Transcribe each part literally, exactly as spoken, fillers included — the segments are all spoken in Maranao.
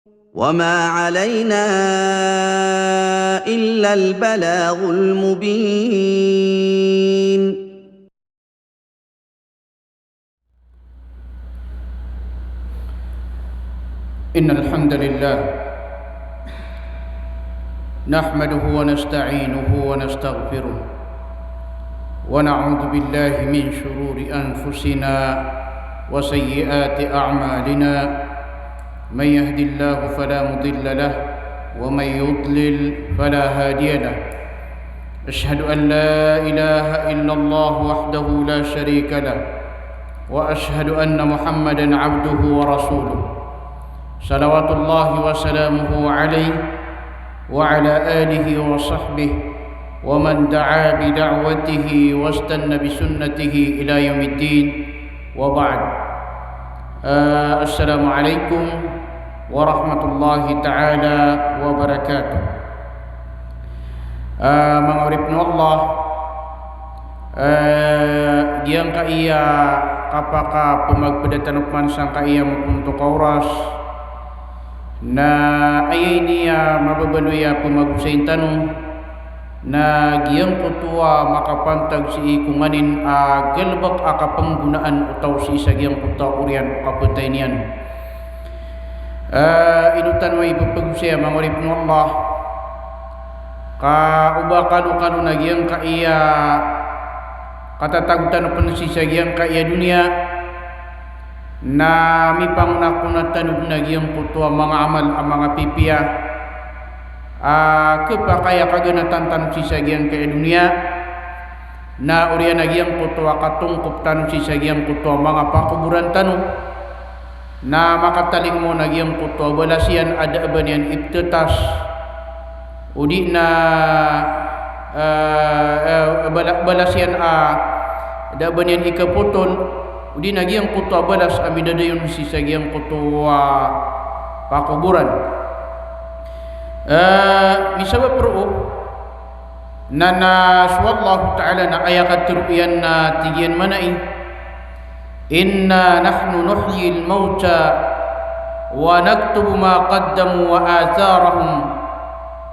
وما علينا إلا البلاغ المبين. إن الحمد لله نحمده ونستعينه ونستغفره، ونعوذ بالله من شرور أنفسنا وسيئات أعمالنا. من يهد الله فلا مضل له، ومن يضلل فلا هادي له. أشهد أن لا إله إلا الله وحده لا شريك له، وأشهد أن محمدا عبده ورسوله، صلوات الله وسلامه عليه وعلى آله وصحبه ومن دعا بدعوته واستن بسنته إلى يوم الدين، وبعد. Eh, Assalamu alaikum warahmatullahi ta'ala wabarakatuh. Eh, manga oripn o Allah, eh, giyangkaya kapakapmagpda tano pman sangkaya mapntok a oras, na aya ini a mababaloy a pmagosayn tano, na giyangkoto a makapantag sii ko nganin a galbk a kapnggonaan o taw sii sa giyangkoto a oriyan o kapatay niyan. Eh, ino tano i pphagosayn a manga oripn o Allah, ka o ba kalokalo na giyangkaya katatago tano pn sii sa giyangkaya doniya, na mipangonakona tano dn a giyangkoto a manga amal a manga pipiya a khapakay a kaganatan tano sii sa giyangkaya doniya, na oriyan a giyangkoto a katongkop tano sii sa giyangkoto a manga pakoboran tano, na makatalingoma on a giyangkoto a balas iyan a da a ba niyan ipthatas, odi na, eh, eh, bala-, balas iyan a da a ba niyan ikapotol, odi na giyangkoto a balas a midadayon sii sa giyangkoto a pakoboran. Eh, misabap roo, na, na so Allahu Ta'ala na aya katharo iyan na tig iyan mambo a, "Inna nahnu nuhyil mawta wa naktubu ma qaddamu wa atharahum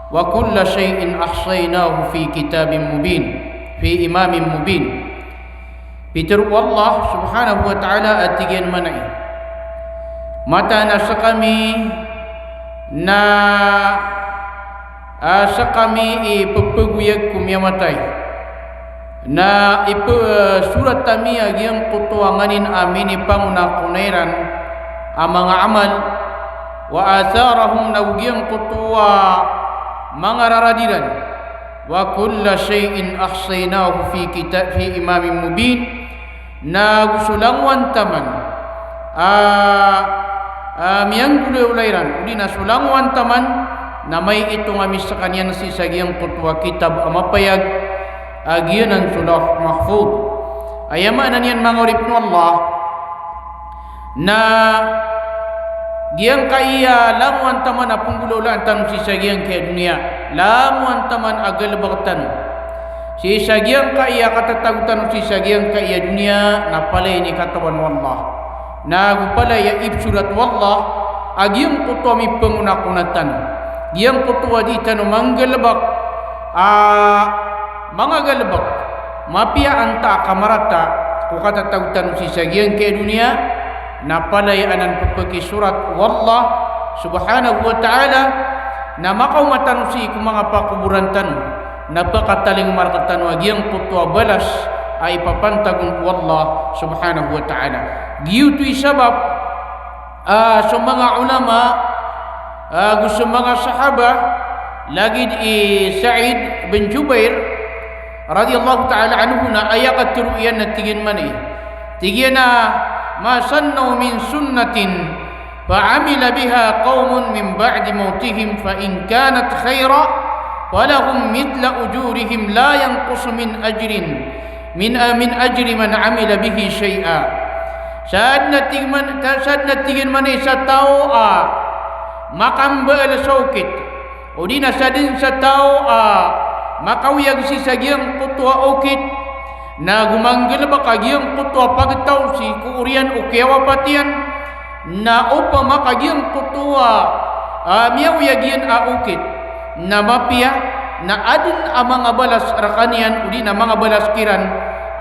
wa kulla shay'in ahsaynahu fi kitabin mubin, fi imamin mubin." Pitharo o Allah subhanahu wa ta'ala a tig iyan mambo a, mataan a skami na, ah, skami i pphagoyag ko miyamatay, na ipsorat ami a giyangkoto a nganin a minipangona ko na iran a manga amal, wa atharahum, na go giyangkoto a manga rarad iran, wa kulla shay'in ahsaynahu fi kita-, fi imamin mubin, na go so langowan taman a, a, miyanggolawla iran, odi na so langowan taman na maiitong ami skaniyan sii sa giyangkoto a kitab a mapayag a giyanan so Lawh Mahfudh. Aya maana niyan manga oripn o Allah, na giyangkaya langowan taman a pnggolawlaan tano sii sa giyangkaya doniya, langowan taman a galbk tano sii sa giyangkaya katatago tano sii sa giyangkaya doniya, na palaya ini katawan o Allah. Na go palaya ipsorat o Allah a giyangkoto a mipangonakona tano, giyangkoto a dii tano manggalbk a manga galbk, mapiya antaa ka marata ko katatago tano sii sa giyangkaya doniya, na palaya anan pphakisorat o Allah subhanahu wa ta'ala, na makaoma tano sii ko manga pakoboran tano, na pkatalingoma rktano a giyangkoto a balas a ipapantag on o Allah subhanahu wa ta'ala. Giyoto i sabap, ah, so manga ulama, ah, go so manga sahaba, lagid i Sa'id bin Jubair radiyallahu ta'ala anhu na aya katharo iyan na tig iyan mambo a, tig iyan a, "Ma sannu min sunnatin fa amila biha qawmun min ba'di mawtihim fa in kanat khayran falahum mithlu ujurihim la yanqusu min ajrin, min, min ajri man amila bihi shay'a." Sadn a tig iyan man-, ta-, sadn a tig iyan mambo a sa taw a makambaal sa okit, odi na sadn sa taw a makaoyag sii sa giyangkoto a okit, na go manggalbk a giyangkoto a pagtaw sii ko oriyan o kiyawapat iyan, na opama ka giyangkoto a a miyaoyag iyan a okit na mapiya, na adn a manga balas rkaniyan, odi na manga balas kiran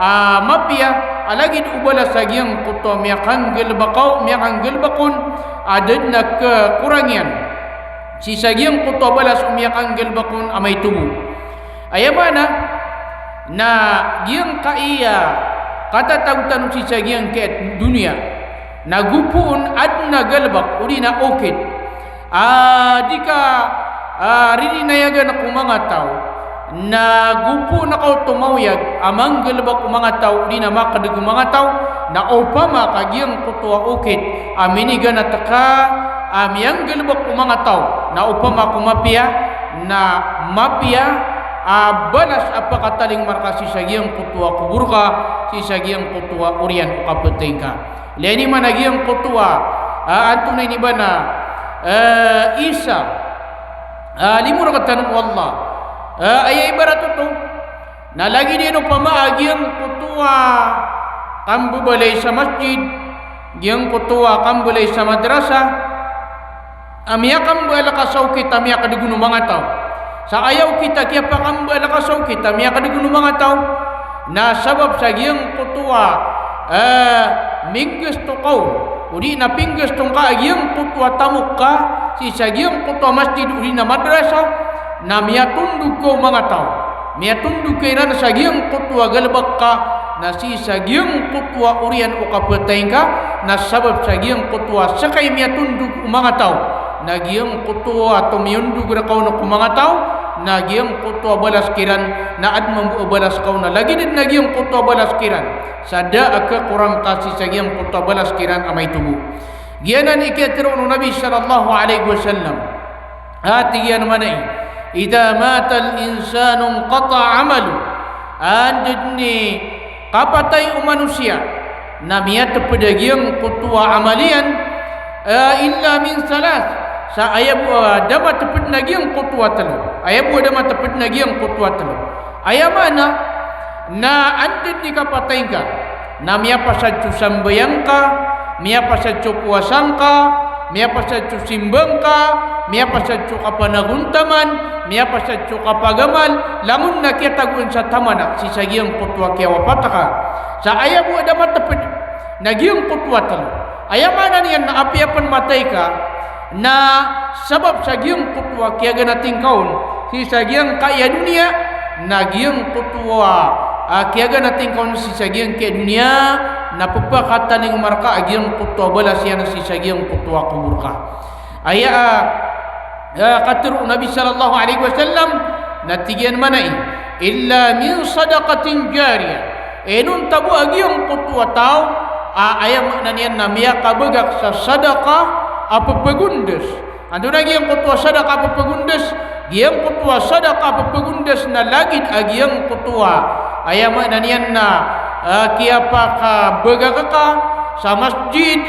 a mapiya, a lagid o balas sa giyangkoto a miyakanggalbk on, miyakanggalbk on, a da dn a khakorang iyan sii sa giyangkoto a balas o miyakanggalbk on a maito bo. Aya maana na giyangkaya katatago tano sii sa giyangkai a doniya, na go poon adn a galbk odi na okit a di ka, ah, ririnayagan ko manga taw, na go poon ka oto maoyag a manggalbk ko manga taw odi na makdg o manga taw, na opama ka giyangkoto a okit a miniganat ka a miyanggalbk ko manga taw, na opama ko mapiya, na mapiya a balas a pakatalingoma rka sii sa giyangkoto a kobor ka, sii sa giyangkoto a oriyan o kapatay ngka. Ilay niyo man a giyangkoto a, ah, antonaa ini ba na, eh, isa, ah, limo rktano o Allah. Eh, aya ibarat oto na lagid iyan opama a giyangkoto a kambabalay sa masjid, giyangkoto a kambabalay sa madrasa, a miyakambaal ka sa okit a miyakdg on o manga taw. Sa aya okit a kiyapakambaal ka sa okit a miyakdg on o manga taw, na sabap sa giyangkoto a, eh, minggasto ka on, odi na pinggasto ngka a giyangkoto a tamok ka sii sa giyangkoto a masjid odi na madrasa, na miyatondog ka o manga taw. Miyatondog ka iran sa giyangkoto a galbk ka, na sii sa giyangkoto a oriyan o kapatay ngka, na sabap sa giyangkoto a ska i miyatondog o manga taw, na giyangkoto a tomiyondog rka on ko manga taw, na giyangkoto a balas kiran, na adn mambo a balas ka on a lagid dn a giyangkoto a balas kiran. Sa da a khakorang ka sii sa giyangkoto a balas kiran a maito bo. Giyanan i kiyatharo o Nabi sallallahu alaihi wasallam. A tig iyan a maana i, "Idha matal insanu inqata'a amaluh." Anda dn i kapatay o manosiya, na miyatpd a giyangkoto a amal iyan, eh, illa min thalath. Sa aya bo a da matpd na giyangkoto a tlo. Aya bo a da matpd na giyangkoto a tlo. Aya maana na anda dn i kapatay ngka na miyapasad so sambayang ka, miyapasad so powasa ngka, miyapasad so simba ngka, miyapasad so kapanagontaman, miyapasad so kapagamal, langon na kiyatagoan sa tamana sii sa giyangkoto a kiyawapat ka. Sa aya bo a da matpd na giyangkoto a tlo. Aya maana niyan na apiya pn matay ka, na sabap sa giyangkoto a kiyaganati ngka on sii sa giyangkaya doniya, na giyangkoto a, ah, kiyaganati ngka on sii sa giyangkaya doniya, na pphakatalingoma rka a giyangkoto a balas iyan sii sa giyangkoto a kobor ka. Aya, ah, ah, katharo o Nabi sallallahu alaihi wasallam, na tig iyan a maana i, "Illa min sadaqatin jariyah." Inonta bo a giyangkoto a taw a, aya maana niyan na miyakabagak sa sadaqa a pphagondas. Antonaa giyangkoto a sadaqa a pphagondas? Giyangkoto a sadaqa a pphagondas na lagid a giyangkoto a, aya maana niyan na, ah, kiyapakabagak ka sa masjid,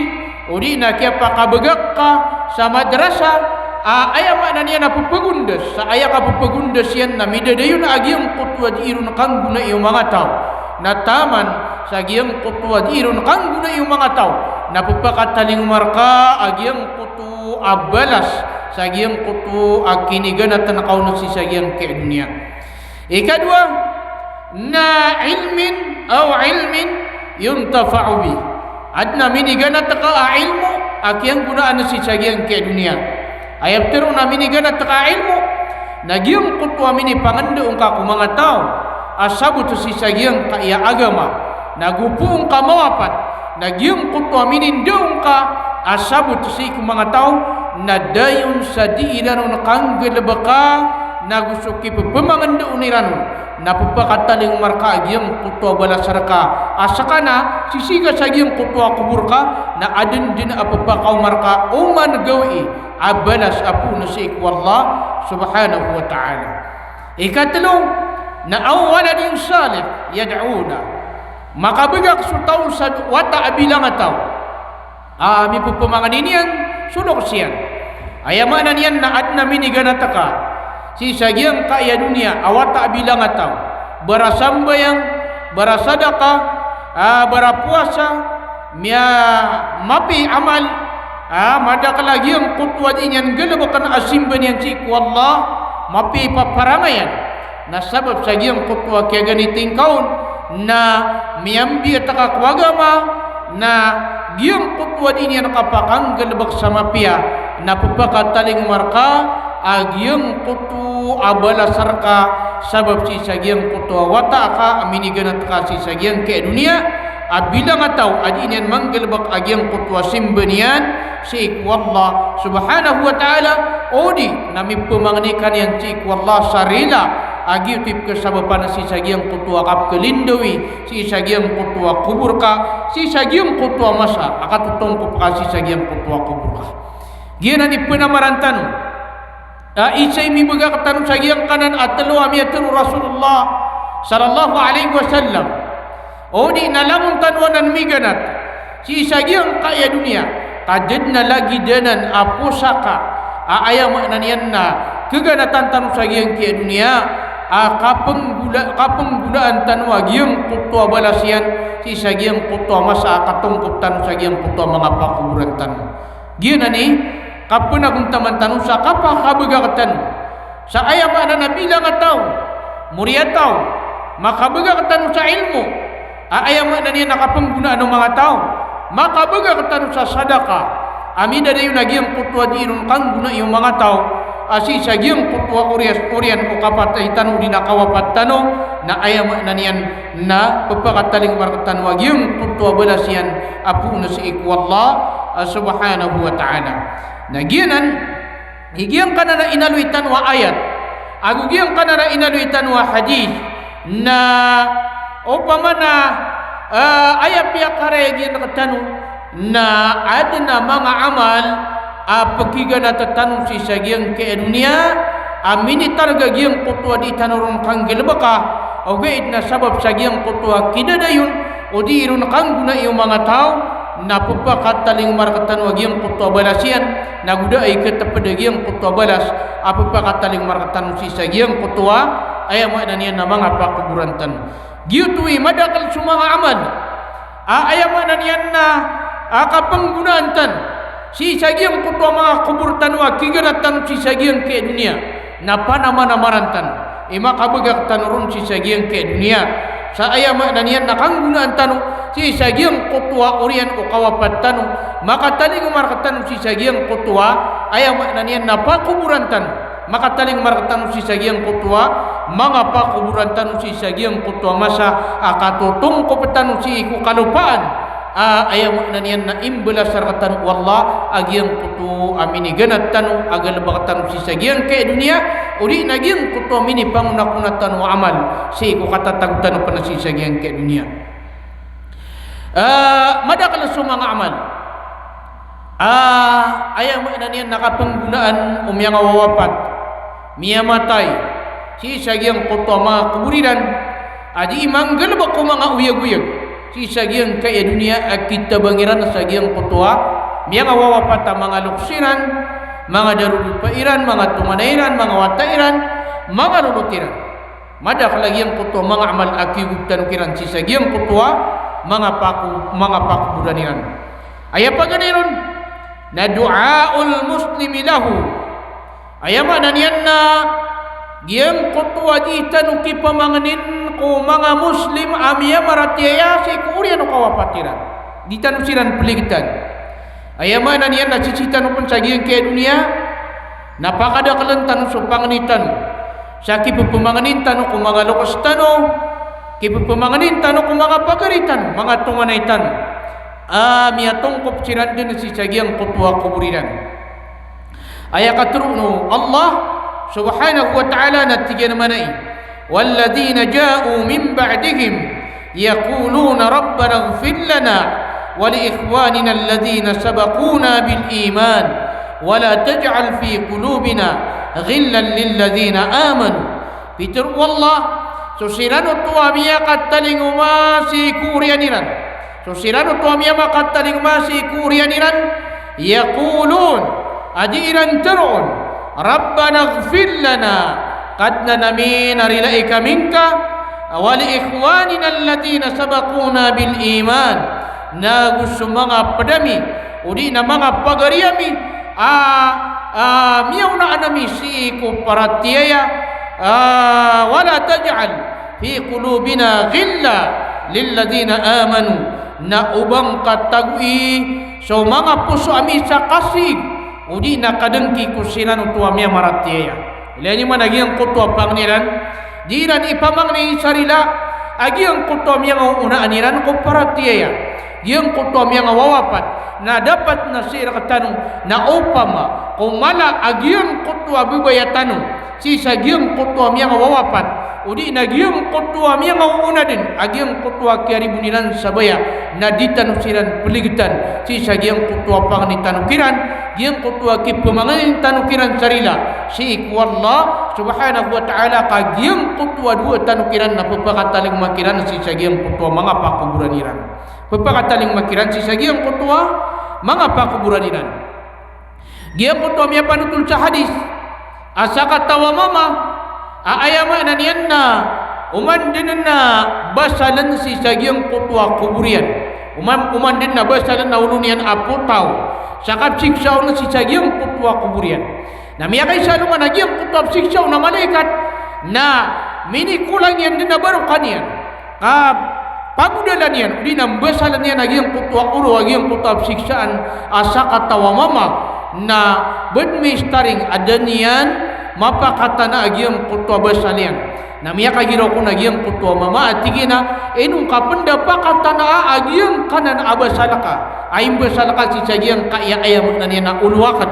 odi na kiyapakabagak ka sa madrasa, a, aya maana niyan na pphagondas. Sa aya kappphagondas iyan na midadayon a giyangkoto a dii ron kanggonai o manga taw. Na taman sa giyangkoto a dii ron kanggonai o manga taw, na pphakatalingoma rka a giyangkoto a balas sa giyangkoto a kiniganatan ka on sii sa giyangkaya doniya. Ikadowa, na ilmin aw ilmin yuntafa'u bih. Adn a miniganat ka a ilmo a kiyanggonaan sii sa giyangkaya doniya. Aya ptharoon a miniganat ka a ilmo, na giyangkoto a minipangndao ngka ko manga taw a sabot sii sa giyangkaya agama, na go poon ka mawapat, na giyangkoto a minindao ngka a sabot sii ko manga taw, na dayon sa dii iran on kanggalbka, na go so kipphmangndao iran on, na pphakatalingoma rka a giyangkoto a balas rka a ska na sisii ka sa giyangkoto a kobor ka, na adn dn a pphakaoma rka oman gawii a balas a poon sii ko Allah subhanahu wa ta'ala. Ikatlo, na aw waladin salih yad'u lah. Makabagak so taw sa wata a bilangataw a mipphamangni niyan so loks iyan. Aya maana niyan na adn a miniganat ka sii sa giyangkaya doniya a wata a bilangataw, barasambayang, barasadaqa, a, barapowasa, miya, mapiya i amal, A, madakel a giyangkoto a di niyan galebeken a simba niyan sii ko Allah, mapiya i paparangayan. Na sabap sa giyangkoto a kiyaganiti ngka on, na miyambiyat ka ko agama, na giyangkoto a di niyan kapakanggalebek sa mapiya, na pepakatalingoma reka a giyangkoto a balas reka, sabap sii sa giyangkoto a wata ka a miniganat ka sii sa giyangkai a doniya, a bilang a taw a di niyan manggalebek a giyangkoto a simba niyan sii ko Allah subhanahu wa ta'ala, odi na mipemangni ka niyan sii ko Allah sa rila a giyoto i pekesabapan sii sa giyangkoto a kapekelindowi sii sa giyangkoto a kobor ka, sii sa giyangkoto a masa a katotongkop ka sii sa giyangkoto a kobor ka. Giyanan i penamaran tano. A, isa i mibegak tano sa giyangkanan a telo a miyatero o Rasulullah sallallahu alaihi wasallam. Odi na langon tano anan miganat sii sa giyangkai a doniya, ka da den a lagid anan a posaka a aya maana niyan na keganatan tano sa giyangkai a doniya a kapenggola-, kapenggolaan tano a giyangkoto a balas iyan sii sa giyangkoto a masa a katongkop tano sa giyangkoto a manga pakoboran tano. Giyanan i kapenagontaman tano sa kapakabegak tano sa aya maana na bilang a taw, moriya taw, makabegak tano sa ilmo a aya maana niyan na kapenggonaan o manga taw, makabegak tano sa sadaka a midadayon a giyangkoto a di ron kanggonai o manga taw a sii sa giyangkoto a oriyan, oriyan o kapatay tano odi na kawapat tano, na aya maana niyan na pepakatalingoma rektano a giyangkoto a balas iyan a poon sii ko Allah, a, subhanahu wa ta'ala. Na giyanan i giyangkanan a inaloy tano a ayat ago giyangkanan a inaloy tano a hadith, na opama na, a, aya piyakarayag iyan rektano na aden a manga amal a pekiganat tano sii sa giyangkai a doniya a minitarga giyangkoto a di tano ron kanggalebeka, ogaid na sabap sa giyangkoto a kidadayon o di ron kanggonai o manga taw, na pepakatalingoma rektano a giyangkoto a balas iyan, na go da i keteped a giyangkoto a balas a pepakatalingoma rektano sii sa giyangkoto a aya maana niyan na manga pakoboran tano. Giyoto i madakel so manga amal a aya maana niyan na, a, kapenggonaan tano sii sa giyangkoto a manga kobor tano a kiganat tano sii sa giyangkai a doniya, na panamanamaran tano i makabegak tano ron sii sa giyangkai a doniya. Sa aya maana niyan na kanggonaan tano sii sa giyangkoto a oriyan o kawapat tano, makatalingoma rektano sii sa giyangkoto a aya maana niyan na pakoboran tano, makatalingoma rektano sii sa giyangkoto a manga pakoboran tano sii sa giyangkoto a masa a katotongkop tano sii ko kalopaan a aya maana niyan na imbalas rektano o Allah a giyangkoto a miniganat tano a galebek tano sii sa giyangkai a doniya, odi na giyangkoto a minipangonakona tano a amal sii ko katatago tano pen sii sa giyangkai a doniya. A, madakel so manga amal a aya maana niyan na kapenggonaan o miyangawawapat, miyamatay sii sa giyangkoto a manga kobor iran a di manggalebek o manga oyagoyag sii sa giyangkai a doniya a kitabang iran sa giyangkoto a miyangawawapat a manga loks iran, manga darodopa iran, manga tonganay iran, manga wata iran, manga lolot iran. Madakel a giyangkoto a manga amal a kiyogop tano kiran sii sa giyangkoto a manga pako-, manga pakoboran iran. Aya paganay ron na du'aul muslimi lahu. Aya maana niyan na giyangkoto a di tano kipamangnin ko manga Muslim a miyamaratiyaya sii ko oriyan o kawapat iran. Di tano siran pelegetan. Aya maana niyan na sisii tano pen sa giyangkai a doniya na pakadakelen tano so pangni tano sa kipepemangnin tano ko manga loks tano, kipepemangnin tano ko manga pagari tano, manga tonganay tano a miyatongkop siran den sii sa giyangkoto a kobor iran. Aya katero o Allah subhanahu wa ta'ala na tig iyan a manay, "Walladhina ja'u min ba'dihim yaquluna rabbana ighfir lana wa li ikhwanina alladhina sabaquna bil iman wa la taj'al fi qulubina ghillan lilladhina amanu." Pitero o Allah, so siran oto a miyakatalingoma sii ko oriyan iran, so siran oto a miyamakatalingoma sii ko oriyan iran, yaqulun, a di iran teroon, "Rabbana ighfir lana," Kadnan ami na rilai kami ngka, "wa li ikhwanina alladhina sabaquna bil iman," nago so manga ped ami Odi na manga pagari ami a, a, miyaonaan ami sii ko paratiyaya, a, wala taj'al fi qulubina ghillan lilladhina amanu, na oba ngka tagowi so manga poso ami sa kasig odi na kadngki ko siran oto a miyamaratiyaya. Ilaya niyo man a giyangkoto a pangni iran, di iran ipamangni sa rila a giyangkoto a miyangaoonaan iran ko paratiyaya, giyangkoto a miyangawawapat, na dapat na sii rktano na opama ko mala a giyangkoto a babaya tano sii sa giyangkoto a miyangawawapat, odi na giyangkoto a miyangaoona dn a giyangkoto a kiyaribon iran sa baya, na di tano siran pligtan sii sa giyangkoto a pangni tano kiran, giyangkoto a kipamangnin tano kiran sa rila sii ko Allah subhanahu wa ta'ala, ka giyangkoto a dowa tano kiran na pphakatalingoma kiran sii sa giyangkoto a manga pakoboran iran. Pphakatalingoma kiran sii sa giyangkoto a manga pakoboran iran. Giyangkoto a miyapanotol sa hadis a sakataw a mama a aya maana niyan na oman dn na basaln sii sa giyangkoto a kobor iyan. Oman, oman dn na basaln a olo niyan a potaw sa kapsiksa on sii sa giyangkoto a kobor iyan. Na miyakaisa alongan a giyangkoto a psiksa on a malaikat na minikolang iyan dn a barokan iyan, kapagodalan iyan, odi na mbasaln iyan a giyangkoto a oro a giyangkoto a psiksaan a sakataw a mama, na badn mistaring a da niyan mapakatana a giyangkoto a basal iyan. Na miyakagiraw kon a giyangkoto a mama a tig iyan a, ino ngka pn da pakatanaa a giyangkanan a basal ka, a imbasal ka sii sa giyangkaya, aya maana niyan na olo akn.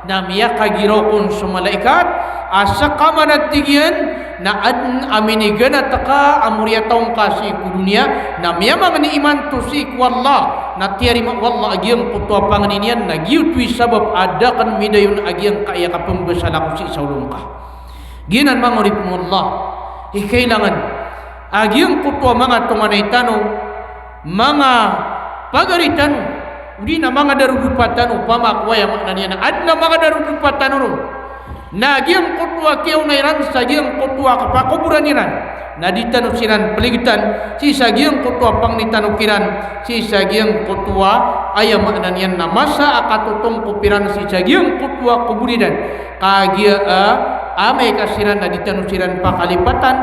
Na miyakagiraw kon so malaikat a ska man a tig iyan na adn a miniganat ka a moriyataw ngka sii ko doniya, na miyamangni imanto sii ko Allah, na tiyarima o Allah a giyangkoto a pangni niyan, na giyoto i sabap a da akn midayon a giyangkaya kapmbasal ako sii sa olo ngka. Giyanan manga oripn o Allah i kailangan a giyangkoto a manga tonganay tano, manga pagari tano, odi na manga darodopa tano, opama ko aya maana niyan na adn a manga darodopa tano ron na giyangkoto a kiyaona iran sa giyangkoto a kapakoboran iran, na di tano siran pligtan sii sa giyangkoto a pangni tano kiran sii sa giyangkoto a, aya maana niyan na masa a katotongkop iran sii sa giyangkoto a kobor iran. Kagiya a amay ka siran na di tano siran pakalipatan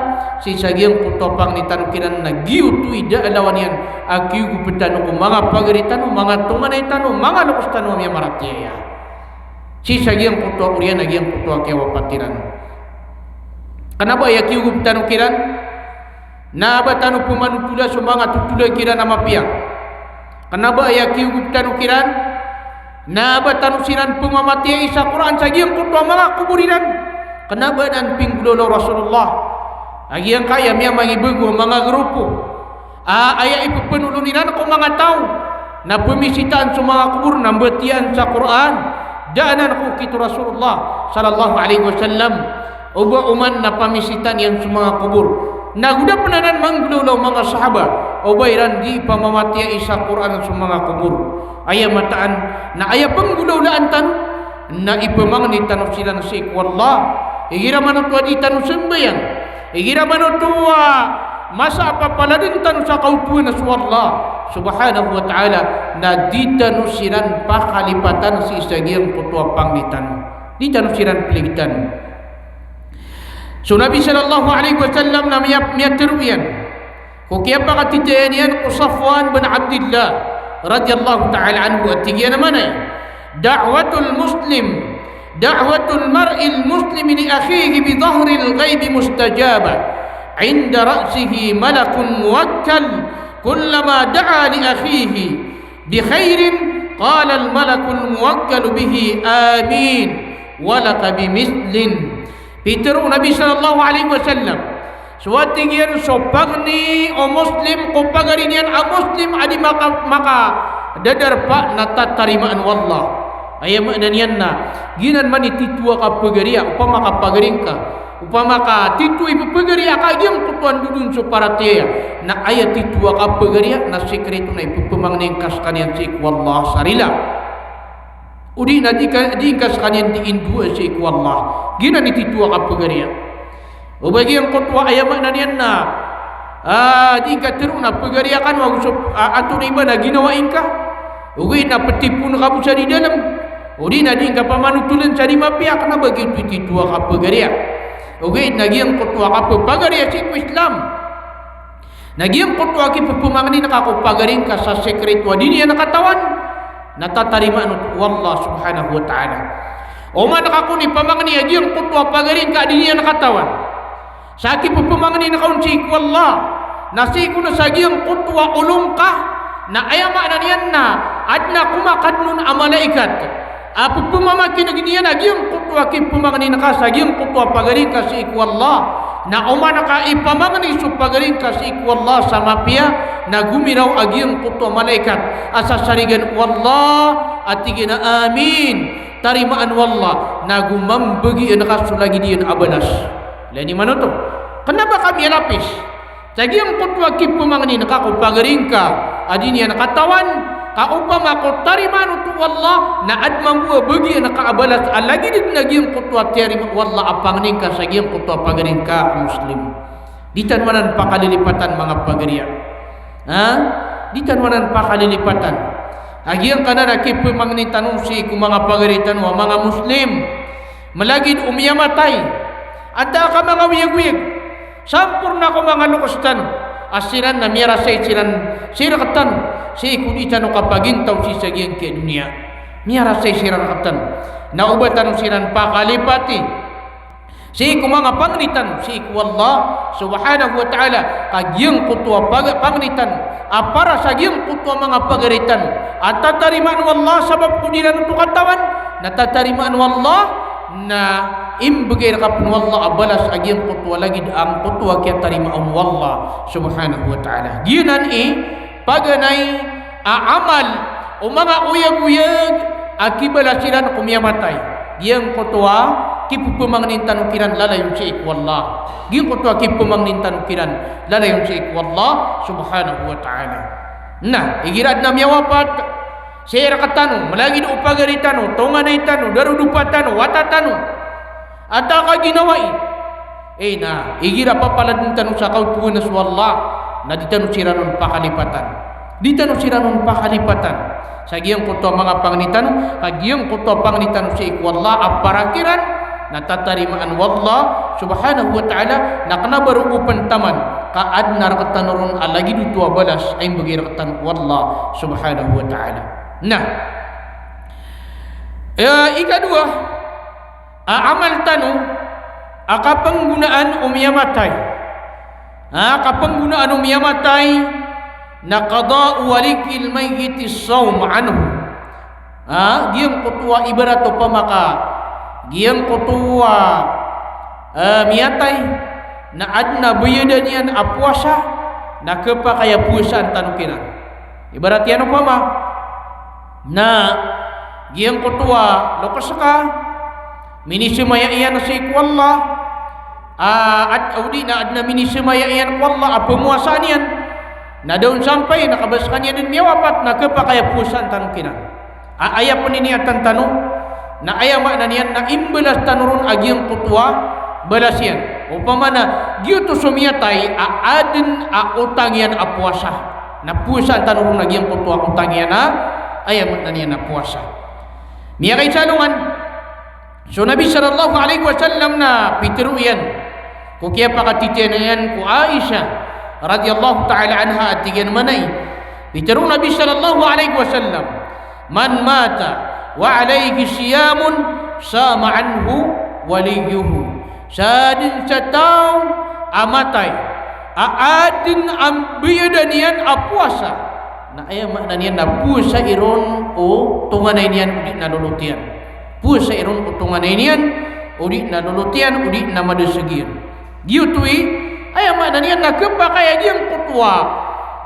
sii sa giyangkoto a pangni tano kiran, na giyoto i da a lawan iyan a kiyogop tano ko manga pagari tano, manga tonganay tano, manga lokes tano a miyamaratiyaya sii sa giyangkoto a oriyan a giyangkoto a kiyawapat iran. Kna ba aya kiyogop tano kiran na ba tano pmanotola so manga totola kiran a mapiya. Kna ba aya kiyogop tano kiran na ba tano siran pmamatiyaai sa Qur'an sa giyangkoto a manga kobor iran. Kna ba anan pinggolawla o Rasulullah a giyangkaya miyamangibago a manga grupo a aya ipphnolon iran ko manga taw na pmisitaan so manga kobor na mbatiyaan sa Qur'an. Da anan ko okit o Rasulullah sallallahu alaihi wasallam. Oba oman na pamisitaan iyan so manga kobor. Na go da pn anan manggolawla o manga sahaba, oba iran dii pamamatiyaai sa Qur'an so manga kobor. Aya mataan na aya pnggolawlaan tano na ipmangni tano siran sii ko Allah. Igira man oto a di tano sambayang, igira man oto a masa a papaladn tano sa kaotowan a so Allah subhanahu wa ta'ala, na di tano siran pakalipatan sii sa giyangkoto a pangni tano. Di tano siran pligtan. So Nabi sallallahu alaihi wasallam na miya-, miyatharo iyan ko kiyapakatitayan iyan ko Safwan bin Abdillah radhiyallahu ta'ala anhu a tig iyan a maana iyan, da'watul muslim, da'watul mar'il muslimi li akhihi bi dhahril ghaibi mustajabah. Inda ra'sihi malakun muwakkal, kullama da'a li akhihi bi khairin, qalal malakul muwakkalu bihi, "Amin, wa laka bi mithlin." Pitharo o Nabi sallallahu alaihi wasallam, so a tig iyan so pangni o Muslim ko pagari niyan a Muslim a di maka-, makadadarpa na tatarimaan o Allah. Aya maana niyan na giyanan man i titho a kapagariya, opama ka pagari ngka, opama ka titho i pphagariya ka a giyangkoto a ndodon so paratiyaya, na aya titho a kapagariya na sikreto na ipphamangni ngka skaniyan sii ko Allah sa rila. Odi na di ka, di ngka skaniyan dii ndoa sii ko Allah. Giyanan i titho a kapagariya. Oba giyangkoto a aya maana niyan na, ah, di ngka tharoon a pagariya kano ago so, ah, antonaa i ba na ginawai ngka. Ogaid na ptipon ka bo sa di dalm, odi na di ngka pamanotoln sa di mapiya, kna ba giyoto i titho a kapagariya. Ogaid na giyangkoto a kapagariya sii ko Islam na giyangkoto a kipphamangnin ka ko pagari ngka sa sikreto a di niyan katawan, na tatarimaan oto o Allah subhanahu wa ta'ala. Oman ka kon ipamangni a giyangkoto a pagari ngka a di niyan katawan, sa kipphamangnin ka on sii ko Allah, na sii ko na sa giyangkoto a olo ngka, na aya maana niyan na adn a komakadn on a malaikat a pphamamakineg iyan a giyangkoto a kipphamangnin ka sa giyangkoto a pagari ngka sii ko Allah. Na oman ka ipamangni so pagari ngka sii ko Allah sa mapiya, na gomiraw a giyangkoto a malaikat a sasarigan o Allah a tig iyan a, "Amin, tarimaan o Allah," na go mambagian ka so lagid iyan a balas. Ilay niyo man oto. Kna ba ka miyalapis sa giyangkoto a kipphamangnin ka ko pagari ngka a di niyan katawan, ka opama ko tarimaan oto o Allah, na adn mambo a bagian ka a balas a lagid dn a giyangkoto a tiyarima o Allah a pangni ngka sa giyangkoto a pagari ngka a Muslim. Di tano anan pakalilipatan manga pagariya. Ha? Di tano anan pakalilipatan a giyangkanan a kipphamangni tano sii ko manga pagari tano a manga Muslim. Malagid o miyamatay, antaa ka manga oyagoyag, samporna ko manga loks tano a siran na miyarasay siran sii rktano, sii ko di tano kapagintaw sii sa giyangkai a doniya. Miyarasay siran rktano, na oba tano siran pakalipati sii ko manga pangni tano sii ko Allah subhanahu wa ta'ala. Ka giyangkoto a pag-, pangni tano a para sa giyangkoto a manga pagari tano a tatarimaan o Allah sabap ko di ran oto katawan, na tatarimaan o Allah, na imbgay rka pn o Allah a balas a giyangkoto a lagid angkoto a kiyatarimaa on o Allah subhanahu wa ta'ala. Giyanan i paganay a amal o manga oyagoyag a kibalas iran ko miyamatay. Giyangkoto a kipphamangnin tano kiran lalayon sii ko Allah. Giyangkoto a kipphamangnin tano kiran lalayon sii ko Allah subhanahu wa ta'ala. Na igira adn a miyawapat sii rktano, malagid o pagari tano, tonganay tano, darodopa tano, wata tano, antaa ka ginawai, e na igira papaladn tano sa kaoto na so Allah, na di tano siran on pakalipatan. Di tano siran on pakalipatan sa giyangkoto a manga pangni tano, ka giyangkoto a pangni tano sii ko Allah a para kiran, na tatarimaan o Allah subhanahu wa ta'ala, na kna ba roo bo pn taman ka adn a rktano ron a lagid oto a balas a imbgay rktano o Allah subhanahu wa ta'ala. Na, e, ikadowa a amal tano a kapnggonaan o miyamatay. A kapnggonaan o miyamatay na qada'u waliyil mayyiti as-sawm anhu. A, giyangkoto a ibarat opama ka giyangkoto a, e, miyatay na adn a bayadan iyan a powasa, na khapakay a powasaan tano kiran. Ibarat iyan opama na giyangkoto a loks ka, minisamaya iyan sii ko Allah, a, ad-, odi na adn a minisamaya iyan ko Allah a pmowasaan iyan, na da on sampay na ka ba skaniyan dn miyawapat, na khapakay a powasaan tano kiran. A, aya pn iniyatan tano, na aya maana niyan na imbalas tano ron a giyangkoto a balas iyan. Opama na giyoto so miyatay a adn a otang iyan a powasa, na powasaan tano ron a giyangkoto a otang iyan a, aya maana niyan a powasa. Miyakaisa alongan, so Nabi sallallahu alaihi wasallam na pitharo iyan ko kiyapakatitiyaan iyan ko Aisha radhiyallahu ta'ala anha a tig iyan a mana i, pitharo o Nabi sallallahu alaihi wasallam, "Man mata wa alaihi siyamun, sama anhu waliyuhu." Sadn sa taw a matay a adn a bayadan iyan a powasa, na aya maana niyan na powasai ron o tonganay niyan odi na lolot iyan. Powasai ron o tonganay niyan odi na lolot iyan, odi na madasg iyan. Giyoto i, aya maana niyan na khapakay a giyangkoto a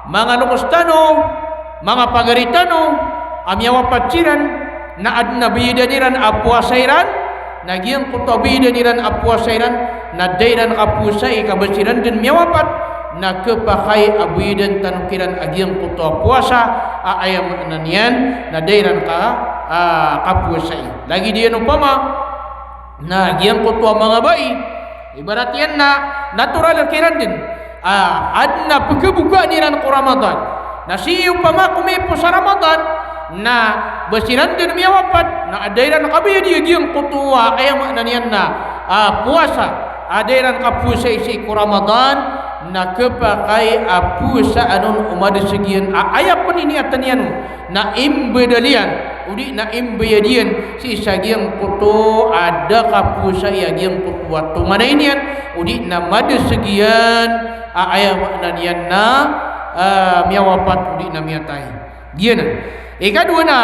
manga loks tano, manga pagari tano a miyawapat siran, na adn a bayadan iran a powasa iran, na giyangkoto a bayadan iran a powasa iran na da iran kapowasai ka ba siran dn miyawapat, na khapakay a bayadan tano kiran a giyangkoto a powasa a aya maana niyan na da iran ka, a, kapowasai. Lagid iyan opama na giyangkoto a manga bai, ibarat iyan na natural kiran dn a adn a pkhabokaan iran ko Ramadan. Na sii opama ko miyaipos a Ramadan, Na ba siran dn miyawapat na da iran kabayadi a giyangkoto a, aya maana niyan na, ah, powasa, ah, da iran kapowasai sii ko Ramadan, na khapakay a powasaan on o mada sa giyan a, ah, aya pn iniyatan iyan on na imbadal iyan, odi na imbayad iyan sii sa giyangkoto a da kapowasai a giyangkoto a tonganay niyan, odi na mada sa giyan a, ah, aya maana niyan na, ah, miyawapat odi na miyatay. Giyanan. Ikadowa na,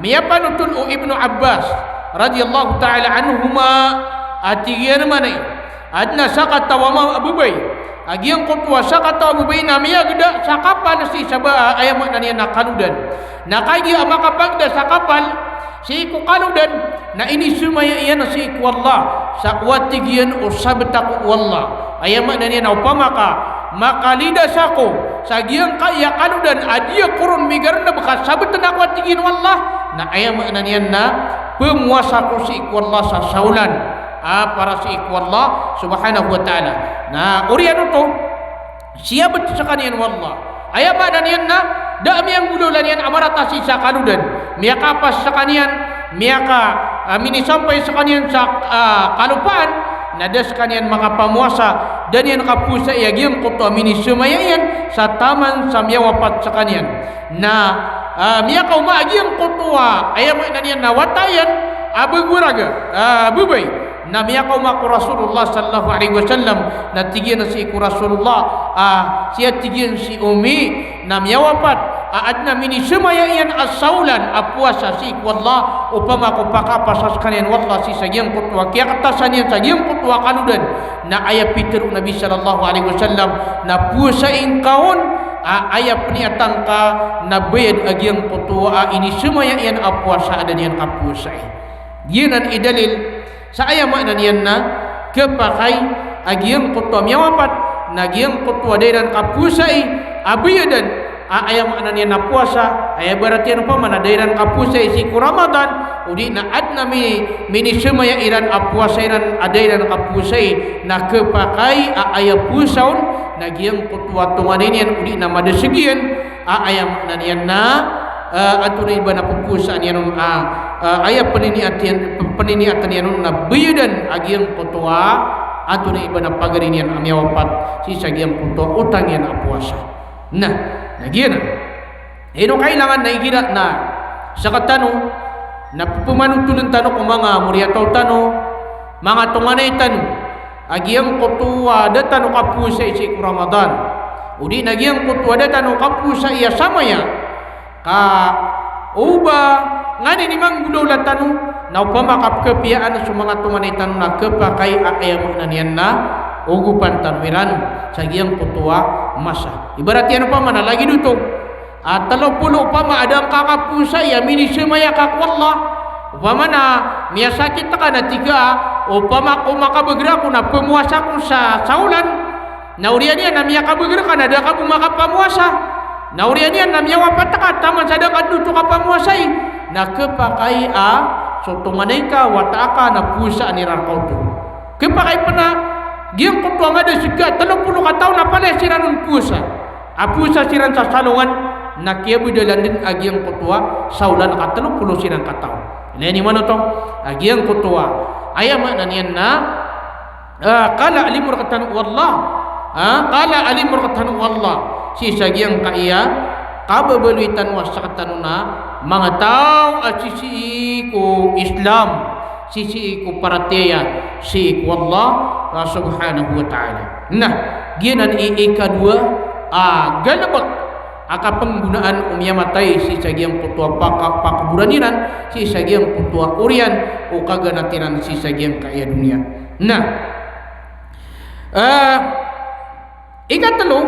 miyapanotol o Ibnu Abbas radiyallahu ta'ala anhuma a tig iyan a maana i, adn a sakataw a ma-, a babay. A giyangkoto a sakataw a babay na miyagda sa kapal sii sa ba-, aya maana niyan na kalodan. Na kagiya a makapagda sa kapal sii ko kalodan, na inisemaya iyan sii ko Allah, sa o a tig iyan o sabt ako o Allah. Aya maana niyan na opama ka makalidas ako sa giyangkaya kalodan a di ako ron migaranab ka sabtn ako a tig iyan o Allah, na aya maana niyan na pmowasa ako sii ko Allah sa saolan, ah, para sii ko Allah subhanahu wa ta'ala. Na oriyan oto, siyabt skaniyan o Allah. Aya maana niyan na da a miyanggolawla niyan a marata sii sa kalodan. Miyakapas skaniyan, miyaka, ah, minisampay skaniyan sa, ah, kalopaan, na da skaniyan makapamowasa, da niyan kapowasai a giyangkoto a minisemaya iyan sa taman sa miyawapat skaniyan. Na, ah, miyakaoma a giyangkoto a, aya maana niyan na wata iyan a bago a raga, ah, babay. Na miyakaoma ko Rasulullah sallallahu alaihi wasallam, na tig iyan sii ko Rasulullah, ah, siya tig iyan si Ummi, na miyawapat a adn a minisemaya iyan a saolan a powasa sii ko Allah, opama ko pakapasa skaniyan o Allah sii sa giyangkoto a kiyakatasan iyan sa giyangkoto a kalodan, na aya pitharo o Nabi sallallahu alaihi wasallam na powasai ngka on a aya pniyatan ka na bayad a giyangkoto a inisemaya iyan a powasa a da niyan kapowasai. Giyanan i dalil sa aya maana niyan na khapakay a giyangkoto a miyawapat, na giyangkoto a da iran kapowasai a bayadan a, aya maana niyan na powasa, aya ibarat iyan opama na da iran kapowasai sii ko Ramadan, odi na adn a mi-, minisemaya iran a powasa iran a da iran kapowasai, na khapakay a aya powasa on na giyangkoto a tonganay niyan, odi na mada sa giyan a, aya maana niyan na, ah, antonaa i ba na pphowasaan iyan on a, ah, aya pniniyat iyan, pniniyatan iyan on na bayadan a giyangkoto a, antonaa i ba na pagari niyan a miyawapat sii sa giyangkoto a otang iyan a powasa. Na, na giyanan. Ino kailangan na igira na sktano na pphmanotoln tano ko manga moriyataw tano, manga tonganay tano, a giyangkoto a da tano kapowasai sii ko Ramadan, odi na giyangkoto a da tano kapowasai a samaya, ka o ba nganin i manggolawla tano, na opama ka pkhapiyaan so manga tonganay tano na khapakay a, aya maana niyan na ogopan tano iran sa giyangkoto a masa. Ibarat iyan opama na lagid oto a tlo polo opama a da ngka kapowasai a minisemaya ka ko Allah. Opama na miyasakit ka na tig ka, opama ko makabagr ako na pmowasa ako sa saolan. Na oriyan iyan na miyakabagr ka na da ka bo makapamowasa. Na oriyan iyan na miyawapat ka taman sa da ka dn oto kapamowasai. Na khapakay a so tonganay ka, wata aka na powasaan iran rka oto. Khapakay pn a giyangkoto a mada sii ka tlo polo kataw na palaya siran on powasa. A powasa siran sa salongan, na kiyabdalan dn a giyangkoto a saolan ka tlo polo siran kataw. Ilay niyo man oto, a giyangkoto a, aya maana niyan na, ah, kala a limo rktano o Allah. Ah, kala a limo rktano o Allah sii sa giyangkaya kababaloy tano a sktano na manga taw a sisii ko Islam, sisii ko paratiyaya sii ko Allah, ah, subhanahu wa ta'ala. Na giyanan i ikadowa a galbk a kapnggonaan o miyamatay sii sa giyangkoto a paka-, pakoboran iran, sii sa giyangkoto a oriyan o kaganat iran sii sa giyangkaya doniya. Na, ah, ikatlo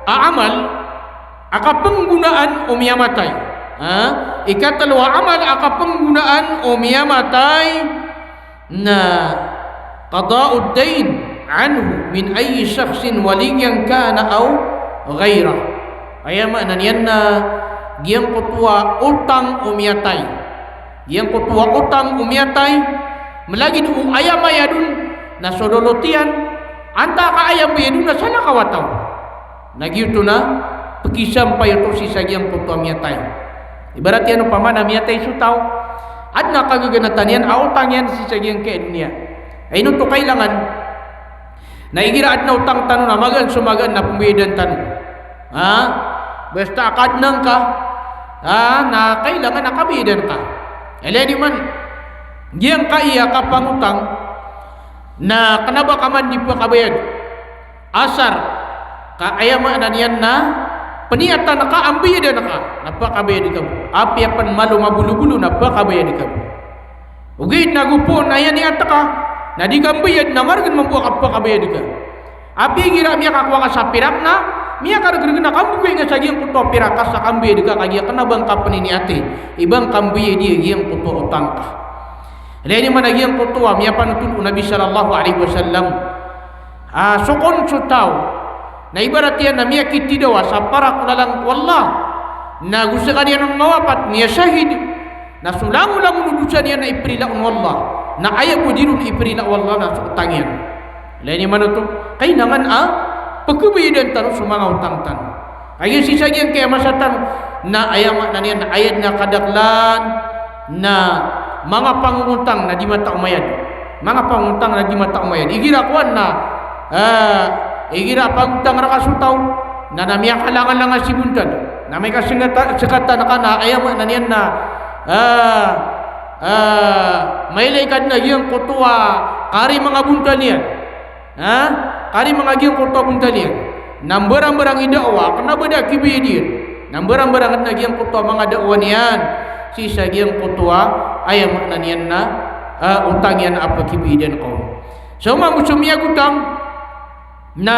a amal a kapnggonaan o miyamatay. Ah, ikatlo a amal a kapnggonaan o miyamatay na qada'ud dayn anhu min ayyi shakhsin waliyyan kana aw ghayrah. Aya maana niyan na giyangkoto a otang o miyatay. Giyangkoto a otang o miyatay, mlagid o aya mayad on na so lolot iyan, antaa ka aya mayad on na salakaw a taw. Na giyoto na pkisampay oto sii sa giyangkoto a miyatay. Ibarat iyan opama na miyatay so taw, adn a kagaganatan iyan a otang iyan sii sa giyangkai a doniya. Ay ino oto kailangan? Na igira adn a otang tano na magaan so magaan na pmbayadan tano. Ha? Basta a kadnan ka, ha, na kailangan a kabayadan ka. Ilay niyo man giyangkai a kapangotang na kna ba ka man di pkabayad. Asar ka aya maana niyan na pniyatan ka a mbayadan ka, na pkabayad ka bo. Apiya pn malo mabolobolo na pkabayad ka bo. Ogaid na go poon a aya niyat ka na di ka mbayad na margn mambo a kapakabayad ka. Apiya igira miyakakowa ka sa pirak na miyakargrg na kambogay nga sa giyangkoto a pirak ka sa kambayad ka, kagiya kna ba ngka pniniyati i ba ngka mbayadi a giyangkoto a otang ka. Ilay niyo man a giyangkoto a miyapanotol o Nabi sallallahu alaihi wasallam. Ah, so kon so taw na ibarat iyan na miyakitidawa sa parak o lalan ko Allah, na go skaniyan on mawapat, miyashahid, na so langolangon o dosa niyan na iprila on o Allah, na aya bo di ron iprila o Allah na so otang iyan. Ilay niyo man oto, kailangan a pkhabayadan tano so manga otang tano. Kagiya sii sa giyangkai a masa tano na aya maana niyan na aya dn a kadaklan na manga pangongotang na di mataw mayad. Manga pangongotang na di mataw mayad. Igira kowan na, eh, igira pangotang rka so taw na, na miyakalangalanga si bontad, na amay ka sngkata, sngkatan ka na aya maana niyan na, eh, eh, mailay ka dn a giyangkoto a kari manga bontal iyan. Ha? Kari manga giyangkoto a bontal iyan. Na mbarangbarang i da'wa, kna ba da a kibayad iyan. Na mbarangbarang dn a giyangkoto a manga da'wa niyan sii sa giyangkoto a aya maana niyan na, ah, otang iyan a pkibayadan ka on. So mambo so miyagotang na,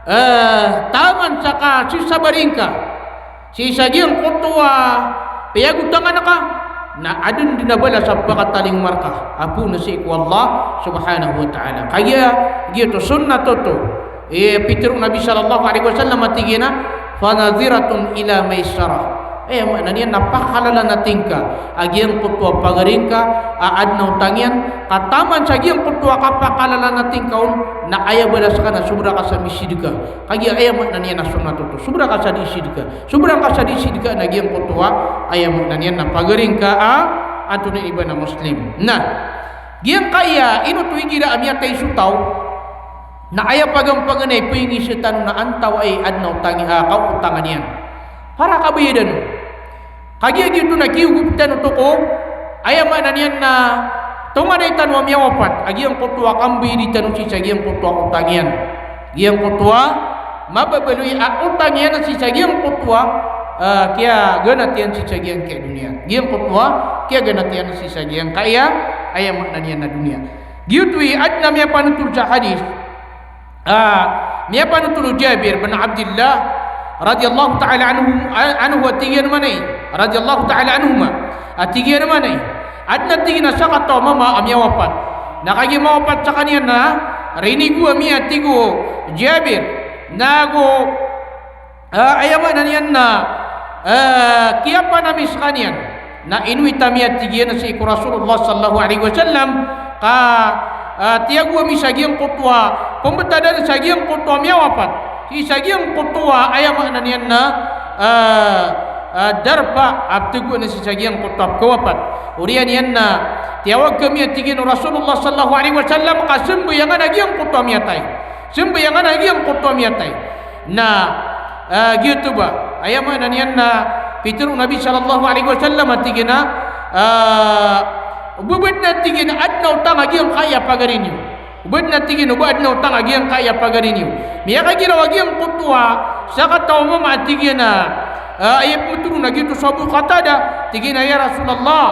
eh, taman sa kasisabaring ka sii sa giyangkoto a piyagotangan ka, na adn dn a balas a pakatalingoma rka a poon sii ko Allah subhanahu wa ta'ala. Kagiya giyoto sunnat oto. Eh, pitharo o Nabi sallallahu alaihi wasallam a tig iyan a, "Fanadhiratun ila maisarah." Aya maana niyan na pakalalan a tingka a giyangkoto a pagaring ka a adn a otang iyan, ka taman sa giyangkoto a kapakalalan a tingka on, na aya balas ka na sobra ka sa misidka. Kagiya aya maana niyan na sunnat oto. Sobra ka sa di sidka. Sobra ka sa di sidka na giyangkoto a aya maana niyan na pagaring ka a antonaa i ba na Muslim. Na giyangkaya ino oto igira a miyatay so taw na aya pagampaganay pingisa tano na antawaa i adn a otang, ah, kaotangan iyan. Para kabayadan. Kagiya giyoto na kiyogop tano oto ko aya maana niyan na tonganay tano a miyawapat a giyangkoto a kambayadi tano sii sa giyangkoto a otang iyan. Giyangkoto a mababaloy a otang iyan sii sa giyangkoto a, ah, kiyaganat iyan sii sa giyangkaya doniya. Giyangkoto a kiyaganat iyan sii sa giyangkaya, aya maana niyan na doniya. Giyoto i adn a miyapanotol sa hadis. Ah, miyapanotol o Jabir bin Abdillah radiyallahu ta'ala anhu, anhu a tig iyan a manay, radiyallahu ta'ala anhuma, a tig iyan a manay, adn a tig iyan a sakataw a mama a miyawapat. Na kagiya mawapat skaniyan na rinigo ami a tig o Jabir, nago, ah, aya maana niyan na, ah, kiyapan ami skaniyan. Na inowit ami a tig iyan sii ko Rasulullah sallallahu alaihi wasallam ka, ah, tiyago ami sa giyangkoto a pmbtadan sa giyangkoto a miyawapat. Sii sa giyangkoto a aya maana niyan na, ah, ah, darpa a ptgoan sii sa giyangkoto a pkawapat. Oriyan iyan na tiyawag kami a tig iyan o Rasulullah sallallahu alaihi wasallam ka sambayangan a giyangkoto a miyatay. Sambayangan a giyangkoto a miyatay. Na, ah, giyoto ba, aya maana niyan na pitharo o Nabi sallallahu alaihi wasallam a tig iyan a, ah, o ba adn a tig iyan a adn a otang a giyangkaya pagari niyo. O ba adn a tig iyan, o ba adn a otang a giyangkaya pagari niyo. Miyakagiraw a giyangkoto a sakataw a mama a tig iyan a, ah, aya pmtoron a giyoto so Abu Qatada, tig iyan a, "Ya Rasulullah,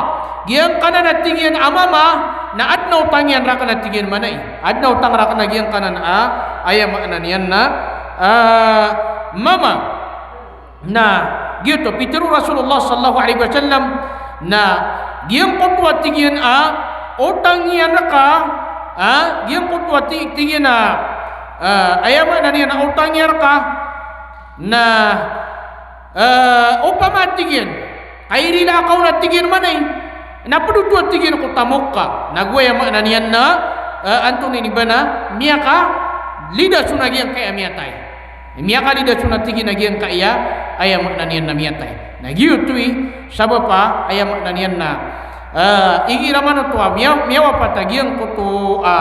giyangkanan a tig iyan a mama na adn a otang iyan rakn a tig iyan manay." Adn a otang rakn a giyangkanan a, aya maana niyan na, ah, mama. Na giyoto pitharo o Rasulullah sallallahu alaihi wasallam na giyangkoto a tig iyan a otang iyan rka, ah, giyangkoto a ti-, tig iyan a, ah, aya maana niyan a otang iyan rka na, ah, opama a tig iyan Kairila ka on a tig iyan manay, na pd oto a tig iyan ko tamok ka. Na go aya maana niyan na, eh, antonaa ini ba na miyakalidas on a giyangkaya miyatay. Miyakalidas on a tig iyan a giyangkaya, aya maana niyan na miyatay. Na giyoto i sabap a, aya maana niyan na, eh, igira man oto a miya-, miyawapat a giyangkoto a,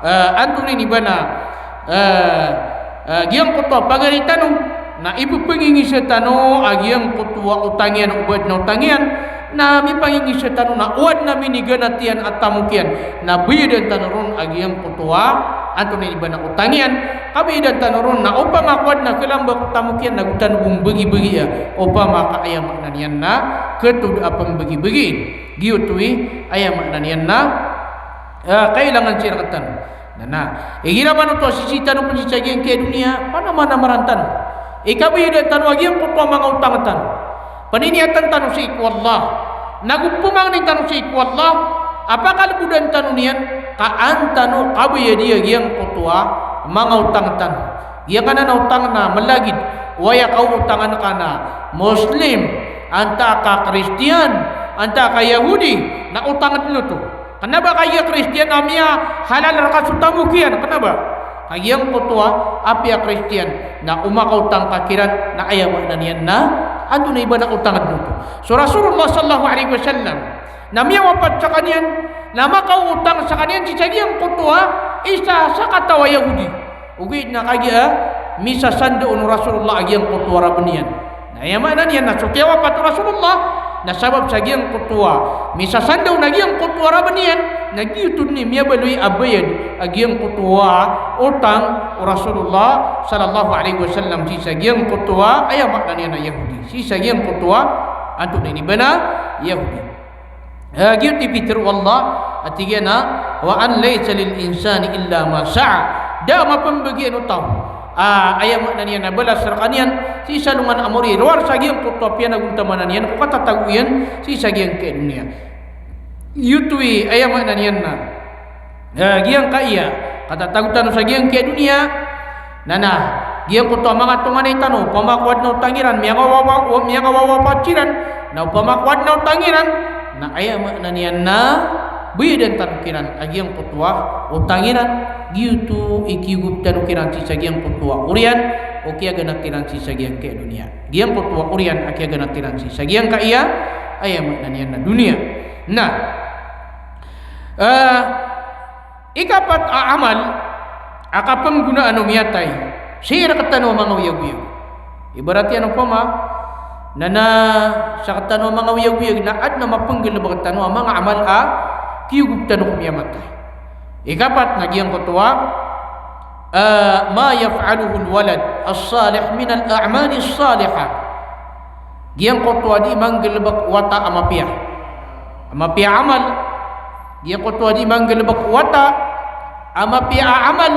eh, antonaa ini ba na, eh, eh, giyangkoto a pagari tano, na ipepangingisa tano a giyangkoto a otang iyan, o ba adn a otang iyan, na mipangingisa tano na o adn a miniganat iyan a tamok iyan, na bayadan tano ron a giyangkoto a antonaa ini ba na otang iyan, kabayadan tano ron na opama ko adn a kalamba ko tamok iyan na go tano bo mbagibagian, opama ka aya maana niyan na katod a pembagibagiin. Giyoto i aya maana niyan na, eh, kailangan siran rektano. Na, na, igira man oto a sisii tano pn sii sa giyangkaya doniya, panamaran tano. Ikabayadan tano a giyangkoto a manga otang tano. Paniniyatan tano sii ko Allah. Na go pemangnin tano sii ko Allah a pakalbodan tano niyan, ka an tano kabayadi a giyangkoto a manga otang tano. Giyangkanan a otang na malagid, o aya kaotangan ka na Muslim, antaa ka Kristiyan, antaa ka Yahudi, na otang dn oto. Kna ba kagiya Kristiyan a miyahalal rka so tamok iyan, kna ba? Kagiya angkoto a apiya Kristiyan na o makaotang ka kiran na aya maana niyan na antonaa i ba na otang dn oto. So Rasulullah sallallahu alaihi wasallam na miyawapat skaniyan, na makaotang skaniyan sii sa giyangkoto a isa sa kataw a Yahudi. Ogaid na kagiya misasanda on o Rasulullah a giyangkoto a raben iyan. Na aya maana niyan na so kiyawapat o Rasulullah na sabap sa giyangkoto a misasanda on a giyangkoto a raben iyan, na giyoto dn i miyabaloy a bayad a giyangkoto a otang o Rasulullah sallallahu alaihi wasallam sii sa giyangkoto a, aya maana niyan na Yahudi. Sii sa giyangkoto a antonaa ini ba na Yahudi. Eh, giyoto i pitharo o Allah a tig iyan a, "Wa an laysa lil insani illa ma sa'a." Da a mapembagian o taw a, aya maana niyan na balas rkaniyan sii sa alongan a mori, rowar sa giyangkoto a piyanagontamanan iyan ko katatago iyan sii sa giyangkaya doniya. Giyoto i aya maana niyan na, eh, giyangkaya katatago tano sa giyangkaya doniya. Na, na, giyangkoto a manga tonganay tano, opama ko adn a otang iran, miyakawawa-, miyakawawapat siran, na opama ko adn a otang iran, na aya maana niyan na bayadan tano kiran a giyangkoto a otang iran. Giyoto i kiyogop tano kiran sii sa giyangkoto a oriyan o kiyaganat iran sii sa giyangkaya doniya. Giyangkoto a oriyan a kiyaganat iran sii sa giyangkaya, aya maana niyan na doniya. Na, eh, ikapat a amal a kapenggonaan o miyatay sii rektano a manga oyagoyag. Ibarat iyan opama na, na sa rektano a manga oyagoyag na adn a mapenggalebek tano a manga amal a kiyogop tano ko miyamatay. Ikapat na giyangkoto a, eh, ma yaf'aluhul walad as-salih minal a'malis salihah. Giyangkoto a dii manggalebek o wata a mapiya a mapiya a amal. Giyangkoto a dii manggalebek o wata a mapiya a amal.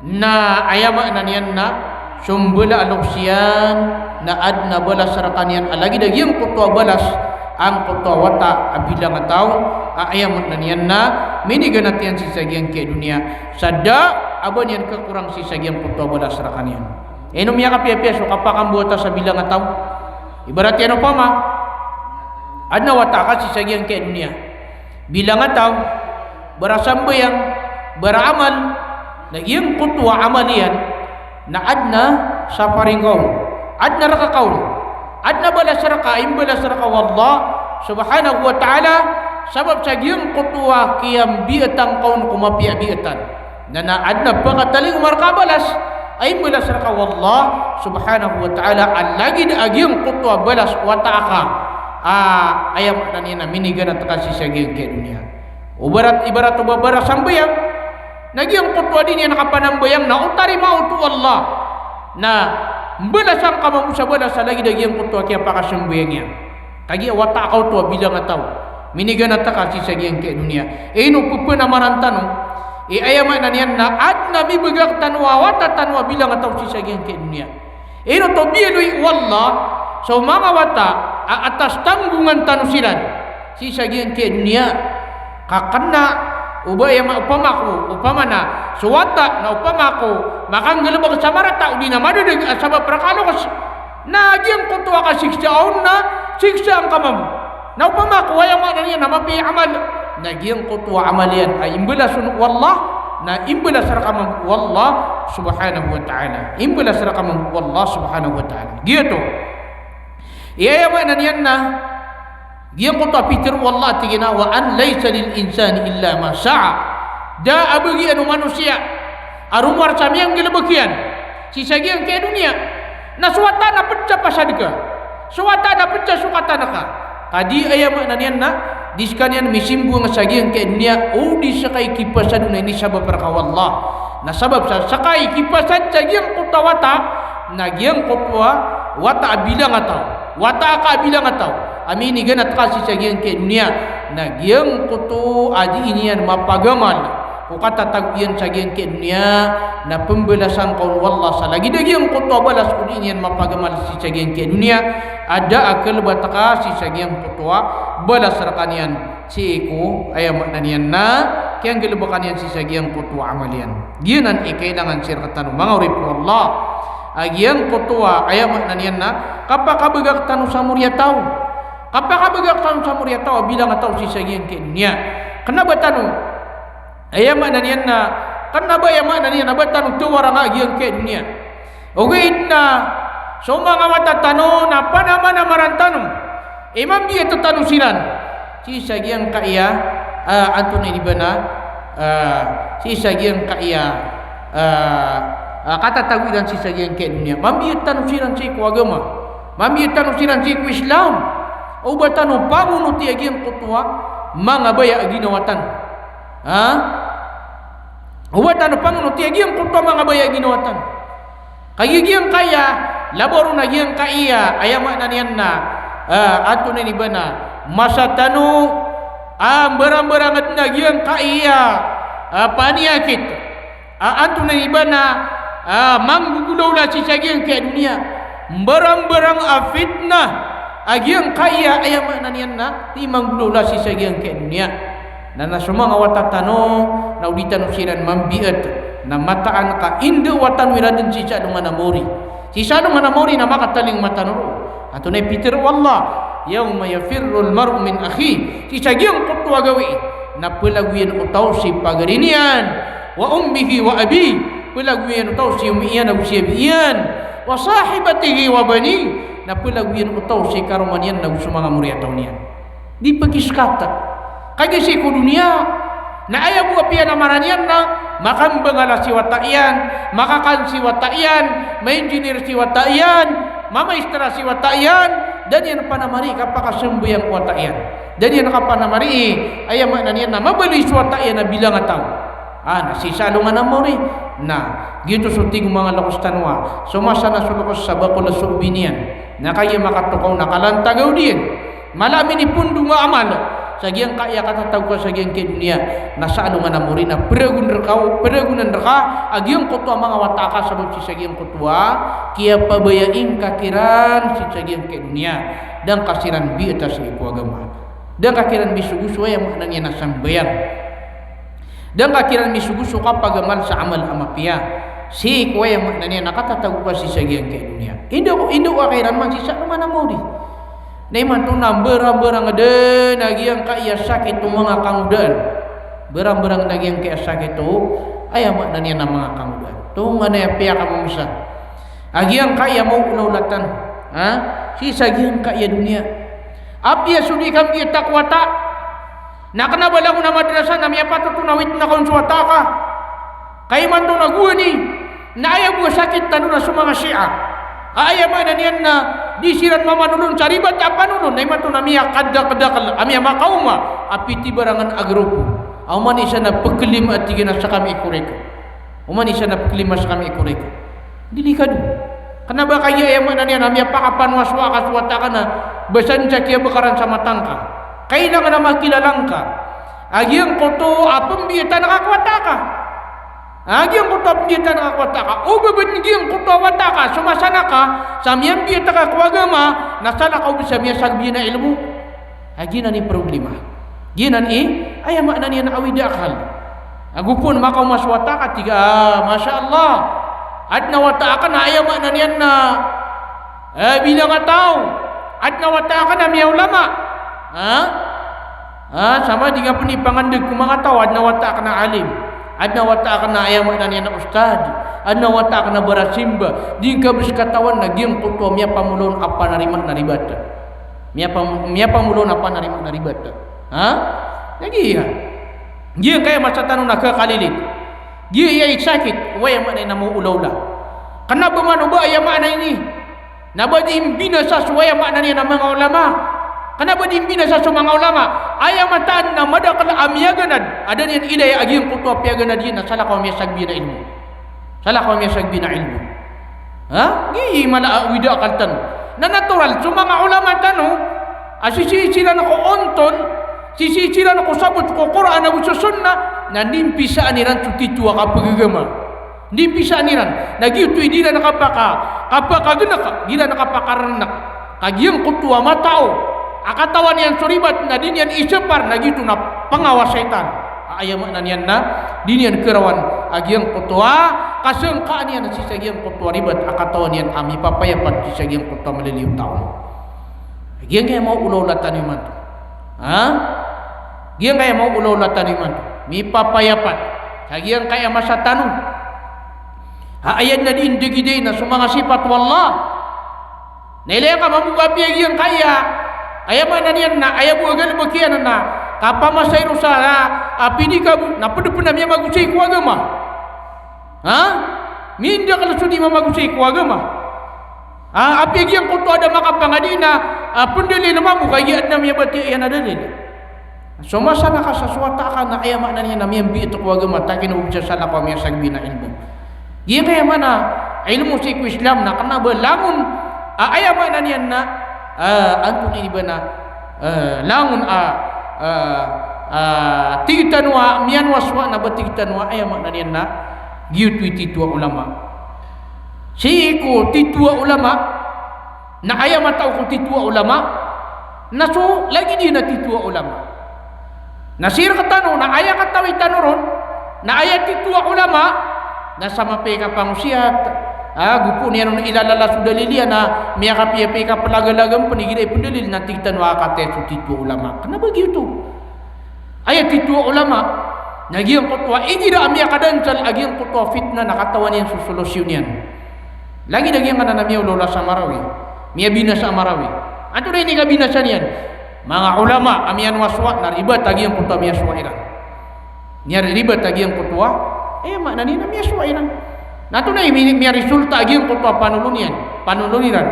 Na aya maana niyan na so mbala a loks iyan na adn a balas rkaniyan a lagid a giyangkoto a balas angkoto a wata a bilangataw a, aya maana niyan na miniganat iyan sii sa giyangkaya doniya. Sa da a ba niyan kakorang sii sa giyangkoto a balas rkaniyan. Ino miyakapiyapiya so kapakambowata sa bilangataw? Ibarat iyan opama, adn a wata ka sii sa giyangkaya doniya. Bilangataw, barasambayang, baraamal, na giyangkoto a amal iyan, na adn a saparing ka on, adn a rk ka on, adn a balas rka, imbalas rka o Allah subhanahu wa ta'ala, sabap sa giyangkoto a kiyambiyatan ka on ko mapiya a biyatan. Na, na adn a pakatalingoma rka a balas a imbalas rka o Allah subhanahu wa ta'ala a lagid a giyangkoto a balas o wata ka a, aya maana niyan na miniganat ka sii sa giyangkaya doniya. O ibarat, ibarat o ba barasambayang, na giyangkoto a di niyan kapanambayang na o tarima oto o Allah, na mbalasan ka mambo sa balas a lagid a giyangkoto a kiyapakasambayang iyan. Kagiya wata ka oto a bilangataw, miniganat ka sii sa giyangkaya doniya. Ino pepenamaran tano i, aya maana niyan na adn a mibagak tano a wata tano a bilangataw sii sa giyangkaya doniya. Ino oto biyaloy o Allah so manga wata a atas tanggongan tano siran sii sa giyangkaya doniya. Ka kna o ba aya ma-, opama ko, opama na so wata na opama ko makanggalebek sa marata odi na madadag a sabap rka a loks, na giyangkoto a kasiksaan on na siksaan ka mambo. Na opama ko aya maana niyan na mapiya a amal, na giyangkoto a amal iyan a imbalas on o Allah, na imbalas rka mambo o Allah subhanahu wa ta'ala. Imbalas rka mambo o Allah subhanahu wa ta'ala. Giyoto. Aya maana niyan na giyangkoto a pitharo o Allah a tig iyan a, "Wa an laysa lil insani illa ma sa'a." Da a bagian o manosiya a rowar sa miyanggalbk iyan sii sa giyangkai a doniya. Na so wata na pd sa pasad ka, so wata na pd sa sokatan ka. Ka di, aya maana niyan na, di skaniyan misimbowang sa giyangkai a doniya, o di ska i kipasad on a inisabap rka o Allah. Na sabap sa ska i kipasad sa giyangkoto a wata, na giyangkoto a wata a bilangataw, wata a kabilangataw a miniganat ka sii sa giyangkai a doniya, na giyangkoto a dii niyan mapagamal ko katatago iyan sa giyangkai a doniya, na pmbalasan ka on o Allah sa lagid a giyangkoto a balas o dii niyan mapagamal sii sa giyangkai a doniya, a da a kalbat ka sii sa giyangkoto a balas rkaniyan sii ko, aya maana niyan na, kiyanggalbka niyan sii sa giyangkoto a amal iyan. Giyanan i kailangan sii rktano manga oripn o Allah. A giyangkoto a, aya maana niyan na, kapakabagak tano sa moriyataw. Kapakabagak tano sa moriyataw a bilangataw sii sa giyangkai a doniya. Kna ba tano, aya maana niyan na, kna ba, aya maana niyan na, ba tano twaranga a giyangkai a doniya. Ogaid na so manga wata tano na panamanamaran tano i mambiat tano siran sii sa giyangkai a, ah, antonaa ini ba na, ah, sii sa giyangkai a, ah, ah, katatago iran sii sa giyangkai a doniya. Mambiat tano siran sii ko agama. Mambiat tano siran sii ko Islam. O ba tano pangonoti a giyangkoto a manga baya a ginawa tano. Ha? O ba tano pangonoti a giyangkoto a manga baya a ginawa tano. Kagiya giyangkai a, labaw ron a giyangkai a, aya maana niyan na, ah, antonaa ini ba na, masa tano a mbarangbarang dn a giyangkai a, ah, paniyakit. Ah, antonaa ini ba na, ah, manggogolawla sii sa giyangkai a doniya. Mbarangbarang a fitnah a giyangkai a, aya maana niyan na, di manggolawla sii sa giyangkai a doniya. Na, na so manga wata tano na o di tano siran mambiat, na mataan ka indawa tano iran dn sii sa alongan a mawri. Sii sa alongan a mawri na makatalingoma tano roo. Antonaa i pitharo o Allah, "Yawma yafirrul mar'u min akhih." Sii sa giyangkoto a gawii na plagoyan o taw si pagari niyan, "wa ummihi wa abih." Plagoyan o taw si omi iyan ago si abi iyan, "wa sahibatihi wa banih." Na plagoyan o taw si karoma niyan ago so manga moriyataw niyan. Di pkiskata. Kagiya sii ko doniya na aya bo a piyanamaran iyan na makambangal a si wata iyan, makakan si wata iyan, ma-engineer si wata iyan, mamaistra si wata iyan, da niyan panamarii kapakasambayang o wata iyan. Da niyan kapanamarii, aya maana niyan na mabaloy so wata iyan a bilangataw. Ah, na sii sa alongan a mawri. Na giyoto so tig o manga loks tano a, so masa na so loks sa bakol a so obi niyan. Na kagiya makatokaw na kalantagaw dn. Mala a minipondong a amal sa giyangkai a katatago ka sa giyangkai a doniya, na sa alongan a mawri na pragon rka, pragonan rka a giyangkoto a manga wata ka sabap sii sa giyangkoto a kiyapabayai ngka kiran sii sa giyangkai a doniya. Da ngka siran biata sii ko agama. Da ngka kiran bisogoso, aya maana niyan na sambayang. Da ngka kiran misogoso kapagamal sa amal a mapiya sii ko, aya maana niyan na, katatago ka sii sa giyangkai a doniya. Indawa, indawa ka iran man sii sa alongan a mawri. Na imanto na mbarangbarang dn a giyangkai a sakit o manga kangodaan. Mbarangbarang dn a giyangkai a sakit o, aya maana niyan na, manga kangodaan. Tonganay a piyakamomsa a giyangkai a maolawla tano, ha? Sii sa giyangkai a doniya. Apiya so di ka mbiata ko wata, na kna ba langon a madrasa na miyapatot on a witna ka on so wata ka. Ka imanto na gowani na aya bo a sakit tano na so manga Shia a, aya maana niyan na, di siran mamanolon sa ribat a panolon, na imanto na miyakadakdakl a miyamakaoma a pitibarangan a grupo a oman i isa na pklima a tig iyan a ska ami korek. Oman i isa na pklima a ska ami korek. Delikado. Kna ba kagiya, aya maana niyan na, miyapakapanowa so wata ka, so wata ka na basan sa kiyabkaran sa mata ngka. Kailangan a makilala ngka a giyangkoto a pmbiatan ka ko wata ka. A giyangkoto a pmbiatan ka ko wata ka. Oba bn giyangkoto a wata ka, so masa na ka sa miyambiat ka ko agama, na salakaw bs sa miyasagbiyan a ilmo. A giyanan i problema. Giyanan i, aya maana niyan na awid a akal. Ago pn makaoma so wata ka, tig a, ah, masha Allah. Adn a wata akn a, aya maana niyan na, eh, bilangataw. Adn a wata akn a miyaolama. Ha? Ah, sama di nga pn ipangandg ko manga taw, adn a wata akn a alim. Adn a wata akn a, aya maana niyan na, ustad. Adn a wata a kna ba rasimba, di ngka bs katawan na giyangkoto a miyapamolaon a panarima na ribat. Miyapam-, miyapamolaon a panarima na ribat. Ha? Lagid iyan. Giyangkaya masa tano na kakalilit. Giya i sakit, aya maana niyan na maolaola. Kna ba mano ba aya maana ini na ba di mbinasa so aya maana niyan a manga ulama. Kna ba di mbinasa so manga ulama. Aya mataan na madakl a miyaganad a da niyan ilaya a giyangkoto a piyaganad iyan na salakaw a miyasagbi na ilmo. Salakaw a miyasagbi na ilmo. Ha? Giya i mala a wida a akal tano. Na natural, so manga ulama tano a sisii siran ko ontol, sisii siran ko sabot ko Qur'an ago so sunnah, na di mpisaan iran so titho a kapagagama. Di mpisaan iran, na giyoto i di iran kapaka-, kapakagnak, di iran kapakarnak ka giyangkoto a matao a katawan iyan so ribat na di niyan isapar, na giyoto na pangawasaitan. A aya maana niyan na di niyan karawan a giyangkoto a kasangkaan iyan sii sa giyangkoto a ribat a katawan iyan a mipapayapat sii sa giyangkoto a maliliyo tao. Giyangkaya maolaola tano imanto. Ha? Giyangkaya maolaola tano imanto. Mipapayapat sa giyangkaya masa tano. Ha, aya dn a di ndgiday na so manga sipat o Allah. Na ilaya ka mambo ka apiya giyangkaya, aya maana niyan na aya bo a galbk iyan na kapamasai ron sa, a, pd ka bo, na pd pn a miyamagosay ko agama. Ha? Mindakl so di mamagosay ko agama. A, apiya giyangkoto a da makapangadi na, a, pndalil mambo ka giya adn a miyabatiya iyan a dalil. So masa na ka sa so wata ka na aya maana niyan na miyambiit ko agama, takin o bisa salakaw a miyasagbi na ilmo. Giyangkaya maana ilmo sii ko Islam na kna ba langon, a, aya maana niyan na, a, antonaa ini ba na, a, langon a, a, a, tig tano a miyanowasowa na ba tig tano a aya maana niyan na giyoto i titho a ulama. Sii ko titho a ulama, na aya matao ko titho a ulama, na so lagid iyan a titho a ulama. Na sii rktano, na aya katawi tano ron, na aya titho a ulama, na sa mapiya i kapangosiyat, a, go pn iyan on ilalala so dalil iyan, na miyakapiya-piya i kaplagalagan pn igira i pndalil, na tig tano a kataya so titho a ulama. Kna ba giyoto. Aya titho a ulama, na giyangkoto a igira a miyakadansal a giyangkoto a fitnah na katawan iyan so solusyon iyan. Lagid a giyangkanan a miyaolaola sa Marawi, miyabinasa a Marawi. Antonaa ini kabinasa niyan? Manga ulama a miyanowasowa na ribat a giyangkoto a miyasowa iran. Miyaribat a giyangkoto a, aya maana niyan na miyasowa iran. Na antonaa i mi-, miyarisulta a giyangkoto a panolon iyan, panolon iran?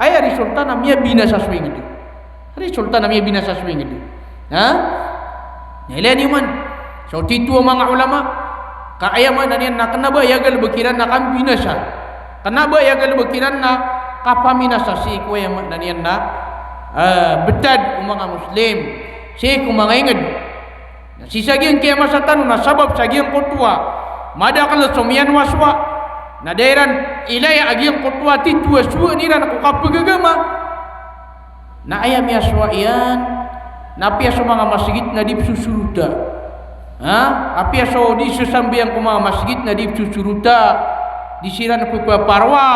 Aya risulta na miyabinasa so ingd. Resulta na miyabinasa so ingd. Ha? Na ilaya niyo man so titho a manga ulama, ka aya maana niyan na kna ba aya galbk iran na kambinasa. Kna ba aya galbk iran na kapaminasa sii ko aya maana niyan na, a, btad o manga Muslim sii ko manga ingd. Na sii sa giyangkaya masa tano na sabap sa giyangkoto a madakl so miyanowasowa, na da iran ilaya a giyangkoto a titho a sowaan iran ko kapagagama. Na aya miyasowa iyan na apiya so manga masgit na di pzosorota. Ha? Apiya so di sasambayang ko manga masgit na di pzosorota. Di siran ppaparowa.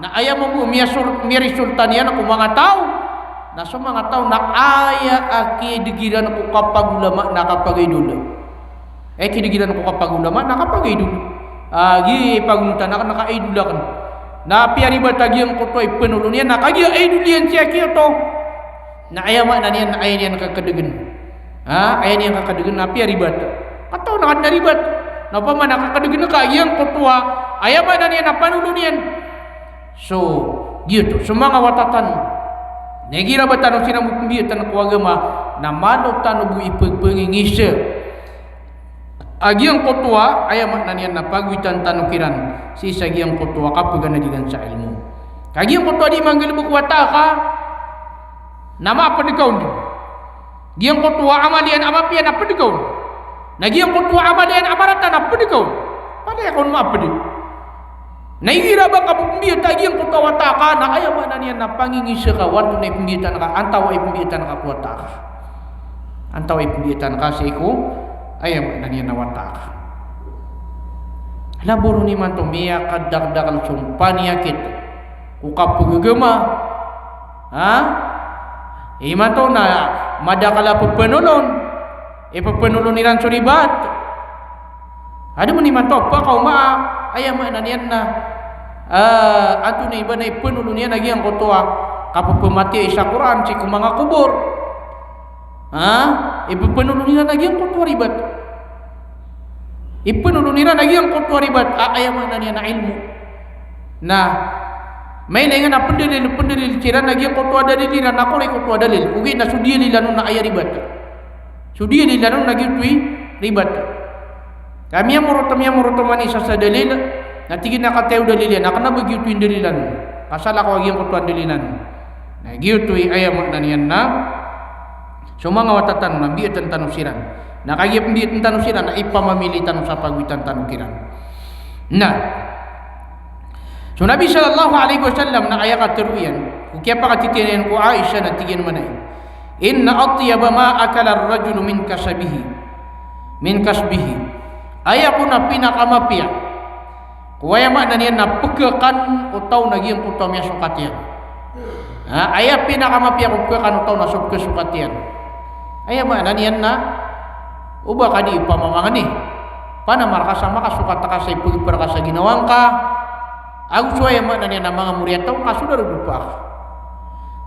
Na aya mambo miyasor-, miyarisulta niyan ko manga taw, na so manga taw na aya a kidg iran ko kapagulama na kapagaidol. Aya kidg iran ko kapagulama na kapagaidol. A, giya pagonotan akn na kaidol akn. Na apiya ribat a giyangkoto a ipnolon iyan na kagiya idol iyan sii a giyoto. Na aya maana niyan na aya niyan kakdgn. Ha, aya niyan kakdgn na apiya ribat. Katawan ka dn a ribat. Na opama na kakdgn ka a giyangkoto a aya maana niyan na panolon iyan. So giyoto so manga wata tano. Na igira ba tano siran bo pmbiyatan ko agama, na malo tano bo ipagpangingisa a giyangkoto a aya maana niyan na pagoitan tano kiran sii sa giyangkoto a kapaganad iran sa ilmo. Ka giyangkoto a di manggalbk o wata ka na mapd ka on. Giyangkoto a amal iyan a mapiya na pd ka on. Na giyangkoto a amal iyan a marata na pd ka on. Palaya ka on mapd. Na igira ba ka bo pmbiyata a giyangkoto a wata ka, na aya maana niyan na pangingisa ka o antonaa i pmbiyatan ka, antawaa i pmbiyatan ka ko wata ka. Antawaa i pmbiyatan ka sii ko aya maana niyan na wata ka. Labo ron imanto miyakadakdakl so paniyakit ko kapagagama. Ha? Imanto na madakl a ppanolon, ippanolon iran so ribat. Adn man imanto a pakaoma a Aya maana niyan na, ah, antonaa i ba na ipnolon iyan a giyangkoto a kapepematiya sa Qur'an sii ko manga kobor. Ha? Ipepnolon iran a giyangkoto a ribat. Ipnolon iran a giyangkoto a ribat. A, aya maana niyan na ilmo. Na, mailay ngka na pendalil, pendalil siran a giyangkoto a dalil iran na korek oto a dalil. Ogaid na so diyalilan on na aya ribat. So diyalilan on na giyoto i ribat. Ka miyamorot, miyamorot man isa sa dalil, na tig iyan a kataya o dalil iyan, na kena ba giyoto i ndalilan on. Ka salakaw a giyangkoto a ndalilan on. Na giyoto i aya maana niyan na so manga wata tano na mbiyatn tano siran. Na kagiya pmbiyatn tano siran, na ipamamili tano sa pagoitan tano kiran. Na so Nabi sallallahu alaihi wasallam na aya katharo iyan, ko kiyapakatitiyan iyan ko Aisha na tig iyan mambo a, "Inna atyaba ma akala ar-rajulu min kasbihi." Min kasbihi. Aya kon a pinakamapiya ko aya maana niyan na pekakan o taw na giyangkoto a miyasokat iyan. Ha, aya pinakamapiya ko pekakan o taw na so pekasokat iyan. Aya maana niyan na o ba ka di ipamamangni. Panamar ka sa makasokat ka sa ipegepar ka sa ginawa ngka. Ago so aya maana niyan na manga moriyataw ngka so darodopa ka.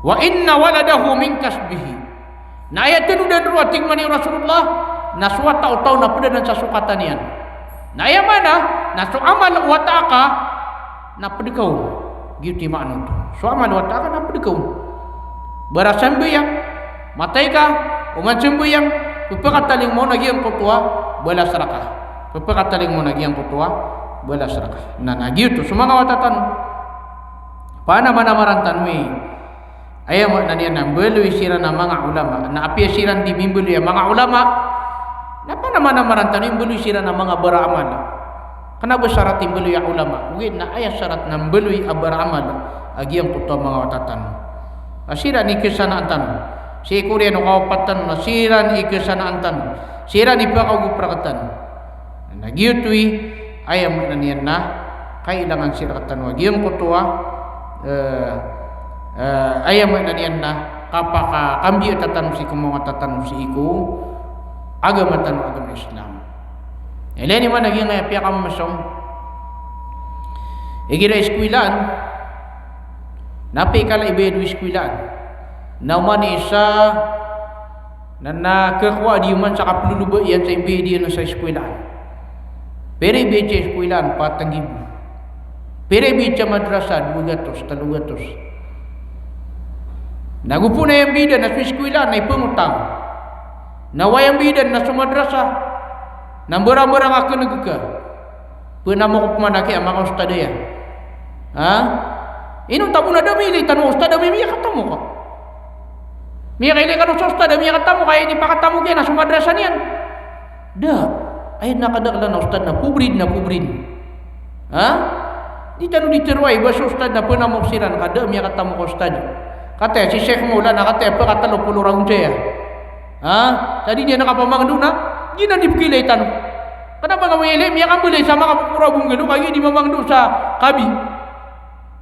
"Wa inna waladahu min kasbihi." Na aya tanodan roo a tig mambo o Rasulullah, na so wata o taw na ped anan sa sokatan iyan. Na aya maana, na so amal o wata aka, na ped ka on. Giyoto i maana oto. So amal o wata aka na ped ka on. Barasambayang, matay ka, oman sambayang, pepakatalingoma on a giyangkoto a balas raka. Pepakatalingoma on a giyangkoto a balas raka. Na, na giyoto, so manga wata tano. Panamanamaran tano i. Aya maana niyan na mbaloy siran a manga ulama. Na apiya siran di mimbaloy a manga ulama, na panamanamaran tano i mbaloy siran a manga baramal. Kena ba sarat i mbaloy a ulama. Ogaid na aya sarat na mbaloy a baramal a giyangkoto a manga wata tano. A siran i kesanaan tano. Sii ko oriyan o kawapat tano na siran i kesanaan tano. Siran i pakaogop rktano. Na giyoto i, aya maana niyan na kailangan sii rktano a giyangkoto a, eh, eh, aya maana niyan na kapaka, kambiyata tano sii ko manga wata tano sii ko agama tano a agama Islam. Ilay niyo man a giyangkaya piyakamasong. Igira iskwilaan, na apiya i kala i bayad o iskwilaan. Na oman i isa na, na khakowa di oman sa kapeloloba iyan sa imbayad iyan sa iskwilaan. Pira i bayad sa iskwilaan? Pat nggibo. Pira i bayad sa madrasa? Dowa gatos, telo gatos. Na go pn aya mbayadan na so iskwilaan na ipengotang. Na o aya mbayadan na so madrasa na mbarambarang a keneg ka. Pena mo ko pman a kiya manga ustad aya. Ha? Ino tabo na da miyailay tano a ustad a miyakatamok. Miyakailay kano sa ustad a miyakatamok, aya inipakatamok iyan na so madrasa niyan. Da. Aya na kadaklan a ustad na pobrid na pobrid. Ha? Di tano di tharoa i ba so ustad na pena mo siran ka da miyakatamok a ustad. Kataya si Sheikh Maulana, kataya pekatelo polo ragon saya. Ha? Sa di niyan kapamangndo na giyanan i pekhailay tano. Kena ba nga miyailay, miyakambalay sa makapoporaw a bonggalo, kagiya di mamangndo sa kabi.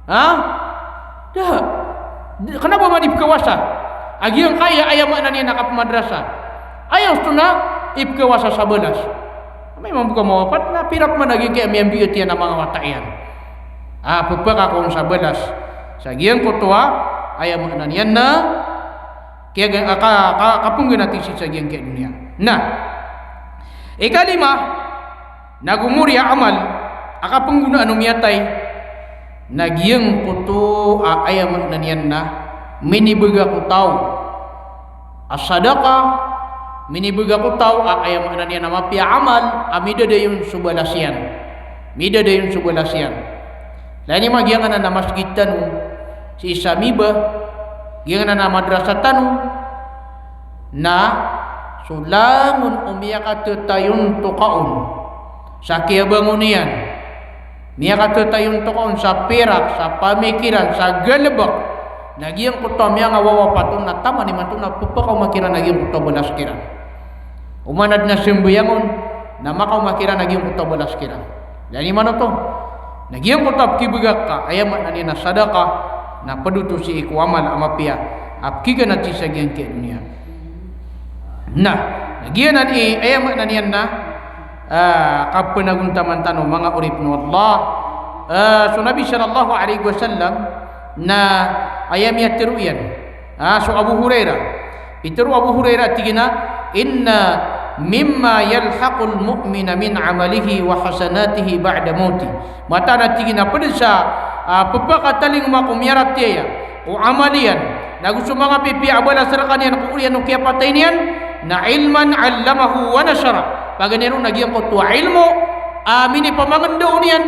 Ha? Da. Kena ba man ipekawasa a giyangkaya, aya maana niyan na kapemadrasa. Aya osto na ipekawasa sa balas. Amay mambo ka mawapat na pira pman a giyangkaya miyambiyat iyan a manga wata iyan. A, pepakakowa on sa balas. Sa giyangkoto a, aya maana niyan na Kiyaga-, a, ka, ka, kapenggenati sii sa giyangkaya doniya. Na ikalima, na gomori a amal a kapenggonaan o miyatay, na giyangkoto a aya maana niyan na minibega ko taw a sadaka, minibega ko taw a aya maana niyan na mapiya a amal a midadayon so balas iyan. Midadayon so balas iyan. Lagid imanto giyanan a masgit tano sii sa Miba, giyanan a madrasa tano, na so langon o miyakatetay ontok on sa kiyabangon iyan, miyakatetay ontok on sa pirak, sa pamikiran, sa galebek, na giyangkoto a miyangawawapat on na taman imanto na pepakaoma kiran a giyangkoto a balas kiran. Oman aden a sembayang on, na makaoma kiran a giyangkoto a balas kiran. Lagid imanto, na giyangkoto a pekibegak ka, aya maana niyan na sadaka, na ped oto sii ko amal a mapiya a pekiganat sii sa giyangkaya doniya. Na, na giyanan i, aya maana niyan na Ah, kapanagontaman tano manga oripn o Allah. Ah, so Nabi sallallahu alaihi wasallam na aya miyatharo iyan. Ah, so Abu Hurairah. Pitharo o Abu Hurairah, tig iyan a, "Inna mimma yalhaqul mu'mina min amalihi wa hasanatihi ba'da mawtih." Mataan a tig iyan a pd sa, ah, pphakatalingoma ko miyaratiyaya o amal iyan, nago so manga pipiya a balas rkaniyan ko oriyan o kiyapatay niyan, na ilman allamahu wa nashara. Paganay ron na giyangkoto a ilmo a minipamangndao niyan,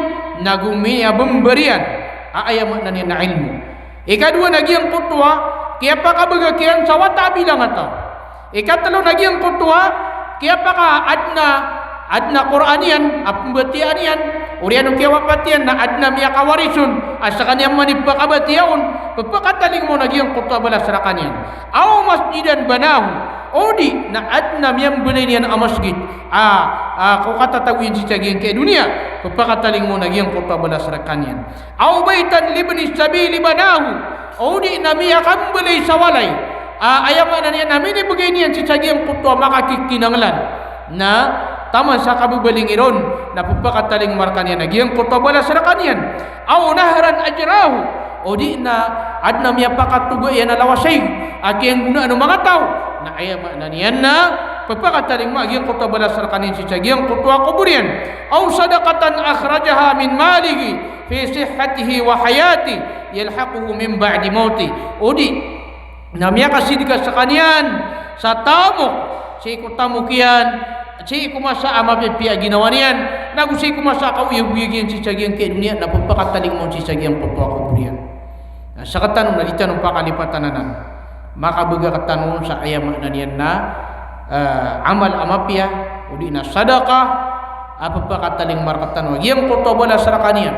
nago miyabmbar iyan a aya maana niyan na ilmo. Ikadowa na giyangkoto a kiyapakabagak iyan sa wata a bilangataw. Ikatlo na giyangkoto a kiyapaka-, adn a, adn a Qur'an iyan a pmbatiyaan iyan, oriyan o kiyawapat iyan na adn a miyakawaris on a skaniyan man i pkabatiya on, pphakatalingoma on a giyangkoto a balas rkaniyan. Aw masjidan banahu, odi na adn a miyambalay niyan a masgit a, a, ko katatago iyan sii sa giyangkai a doniya, pphakatalingoma on a giyangkoto a balas rkaniyan. Aw baytan libni sabili banahu, odi na miyakambalay sa walay a, aya maana niyan na minibgay niyan sii sa giyangkoto a makakikinanglan, na taman sa kababalingi ron, na pphakatalingoma rkaniyan a giyangkoto a balas rkaniyan. Aw nahran ajrahu, odi na adn a miyapakatoga iyan a lawasayg a kiyanggonaan o manga taw, na aya maana niyan na pphakatalingoma a giyangkoto a balas rkaniyan sii sa giyangkoto a kobor iyan. Aw sadaqatan akhrajaha min malihi fi sihhatihi wa hayatihi yalhaquhu min ba'di mawtih. Odi na miyakasidka skaniyan sa tamok sii ko tamok iyan, sii ko masa a mapipiya a ginawa niyan, nago sii ko masa a kaoyagoyag iyan sii sa giyangkai a doniya, na pphakatalingoma on sii sa giyangkoto a kobor iyan. Na sktano na di tano pakalipatan anan. Makabagak tano sa aya maana niyan na, eh, amal a mapiya, odi na sadaqah, a pphakatalingoma rktano a giyangkoto a balas rkaniyan.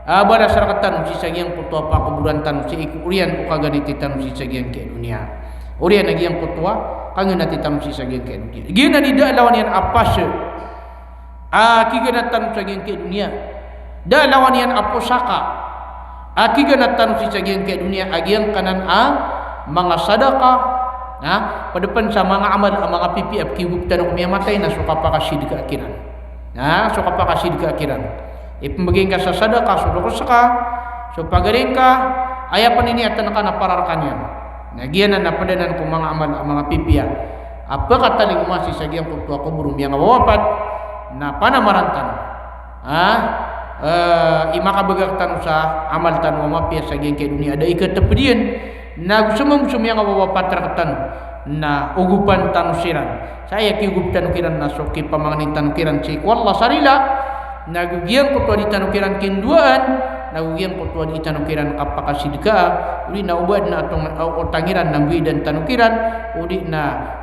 A balas rktano sii sa giyangkoto a pakoboran tano sii ko oriyan o kaganiti tano sii sa giyangkai a doniya. Oriyan a giyangkoto a kaganati tano sii sa giyangkai a doniya. Giyanan i da a lawan iyan a pasa a kiganat tano sa giyangkai a doniya. Da a lawan iyan a posaka a kiganat tano sii sa giyangkai a doniya, a giyangkanan a manga sadaqah, na pd pn sa manga amal a manga pipiya a pkigop tano ko miyamatay na so kapakasidka kiran. Na so kapakasidka kiran. Ipmbgay ngka sa sadaqah so loks ka, so pagari ngka, aya pn iniyatn ka na para rkaniyan. Na giyanan na pd anan ko manga amal a manga pipiya a pkatalingoma sii sa giyangkoto a kobor o miyangawawapat, na panamaran tano. Ah, eh, i makabagak tano sa amal tano a mapiya sa giyangkai a doniya a da i katpd iyan, nago so manga, so miyangawawapat rktano, na ogopan tano siran. Sa aya kiyogop tano kiran na so kipamangnin tano kiran sii ko Allah sa rila, nago giyangkoto a di tano kiran kindoaan, nago giyangkoto a di tano kiran kapakasidkaa, odi na o ba adn a tong-, otang iran na mbidan tano kiran, odi na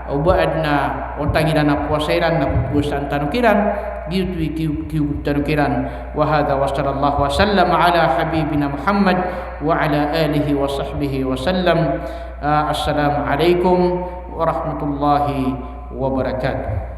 o ba adn a otang iran a powasa iran na pphowasaan tano kiran, giyoto i kiyo-, kiyogop tano kiran. Wa hadha wa sallallahu wa sallam ala habibina Muhammad wa ala alihi wa sahbihi wa sallam. Ah, assalamu alaikum warahmatullahi wabarakatuh.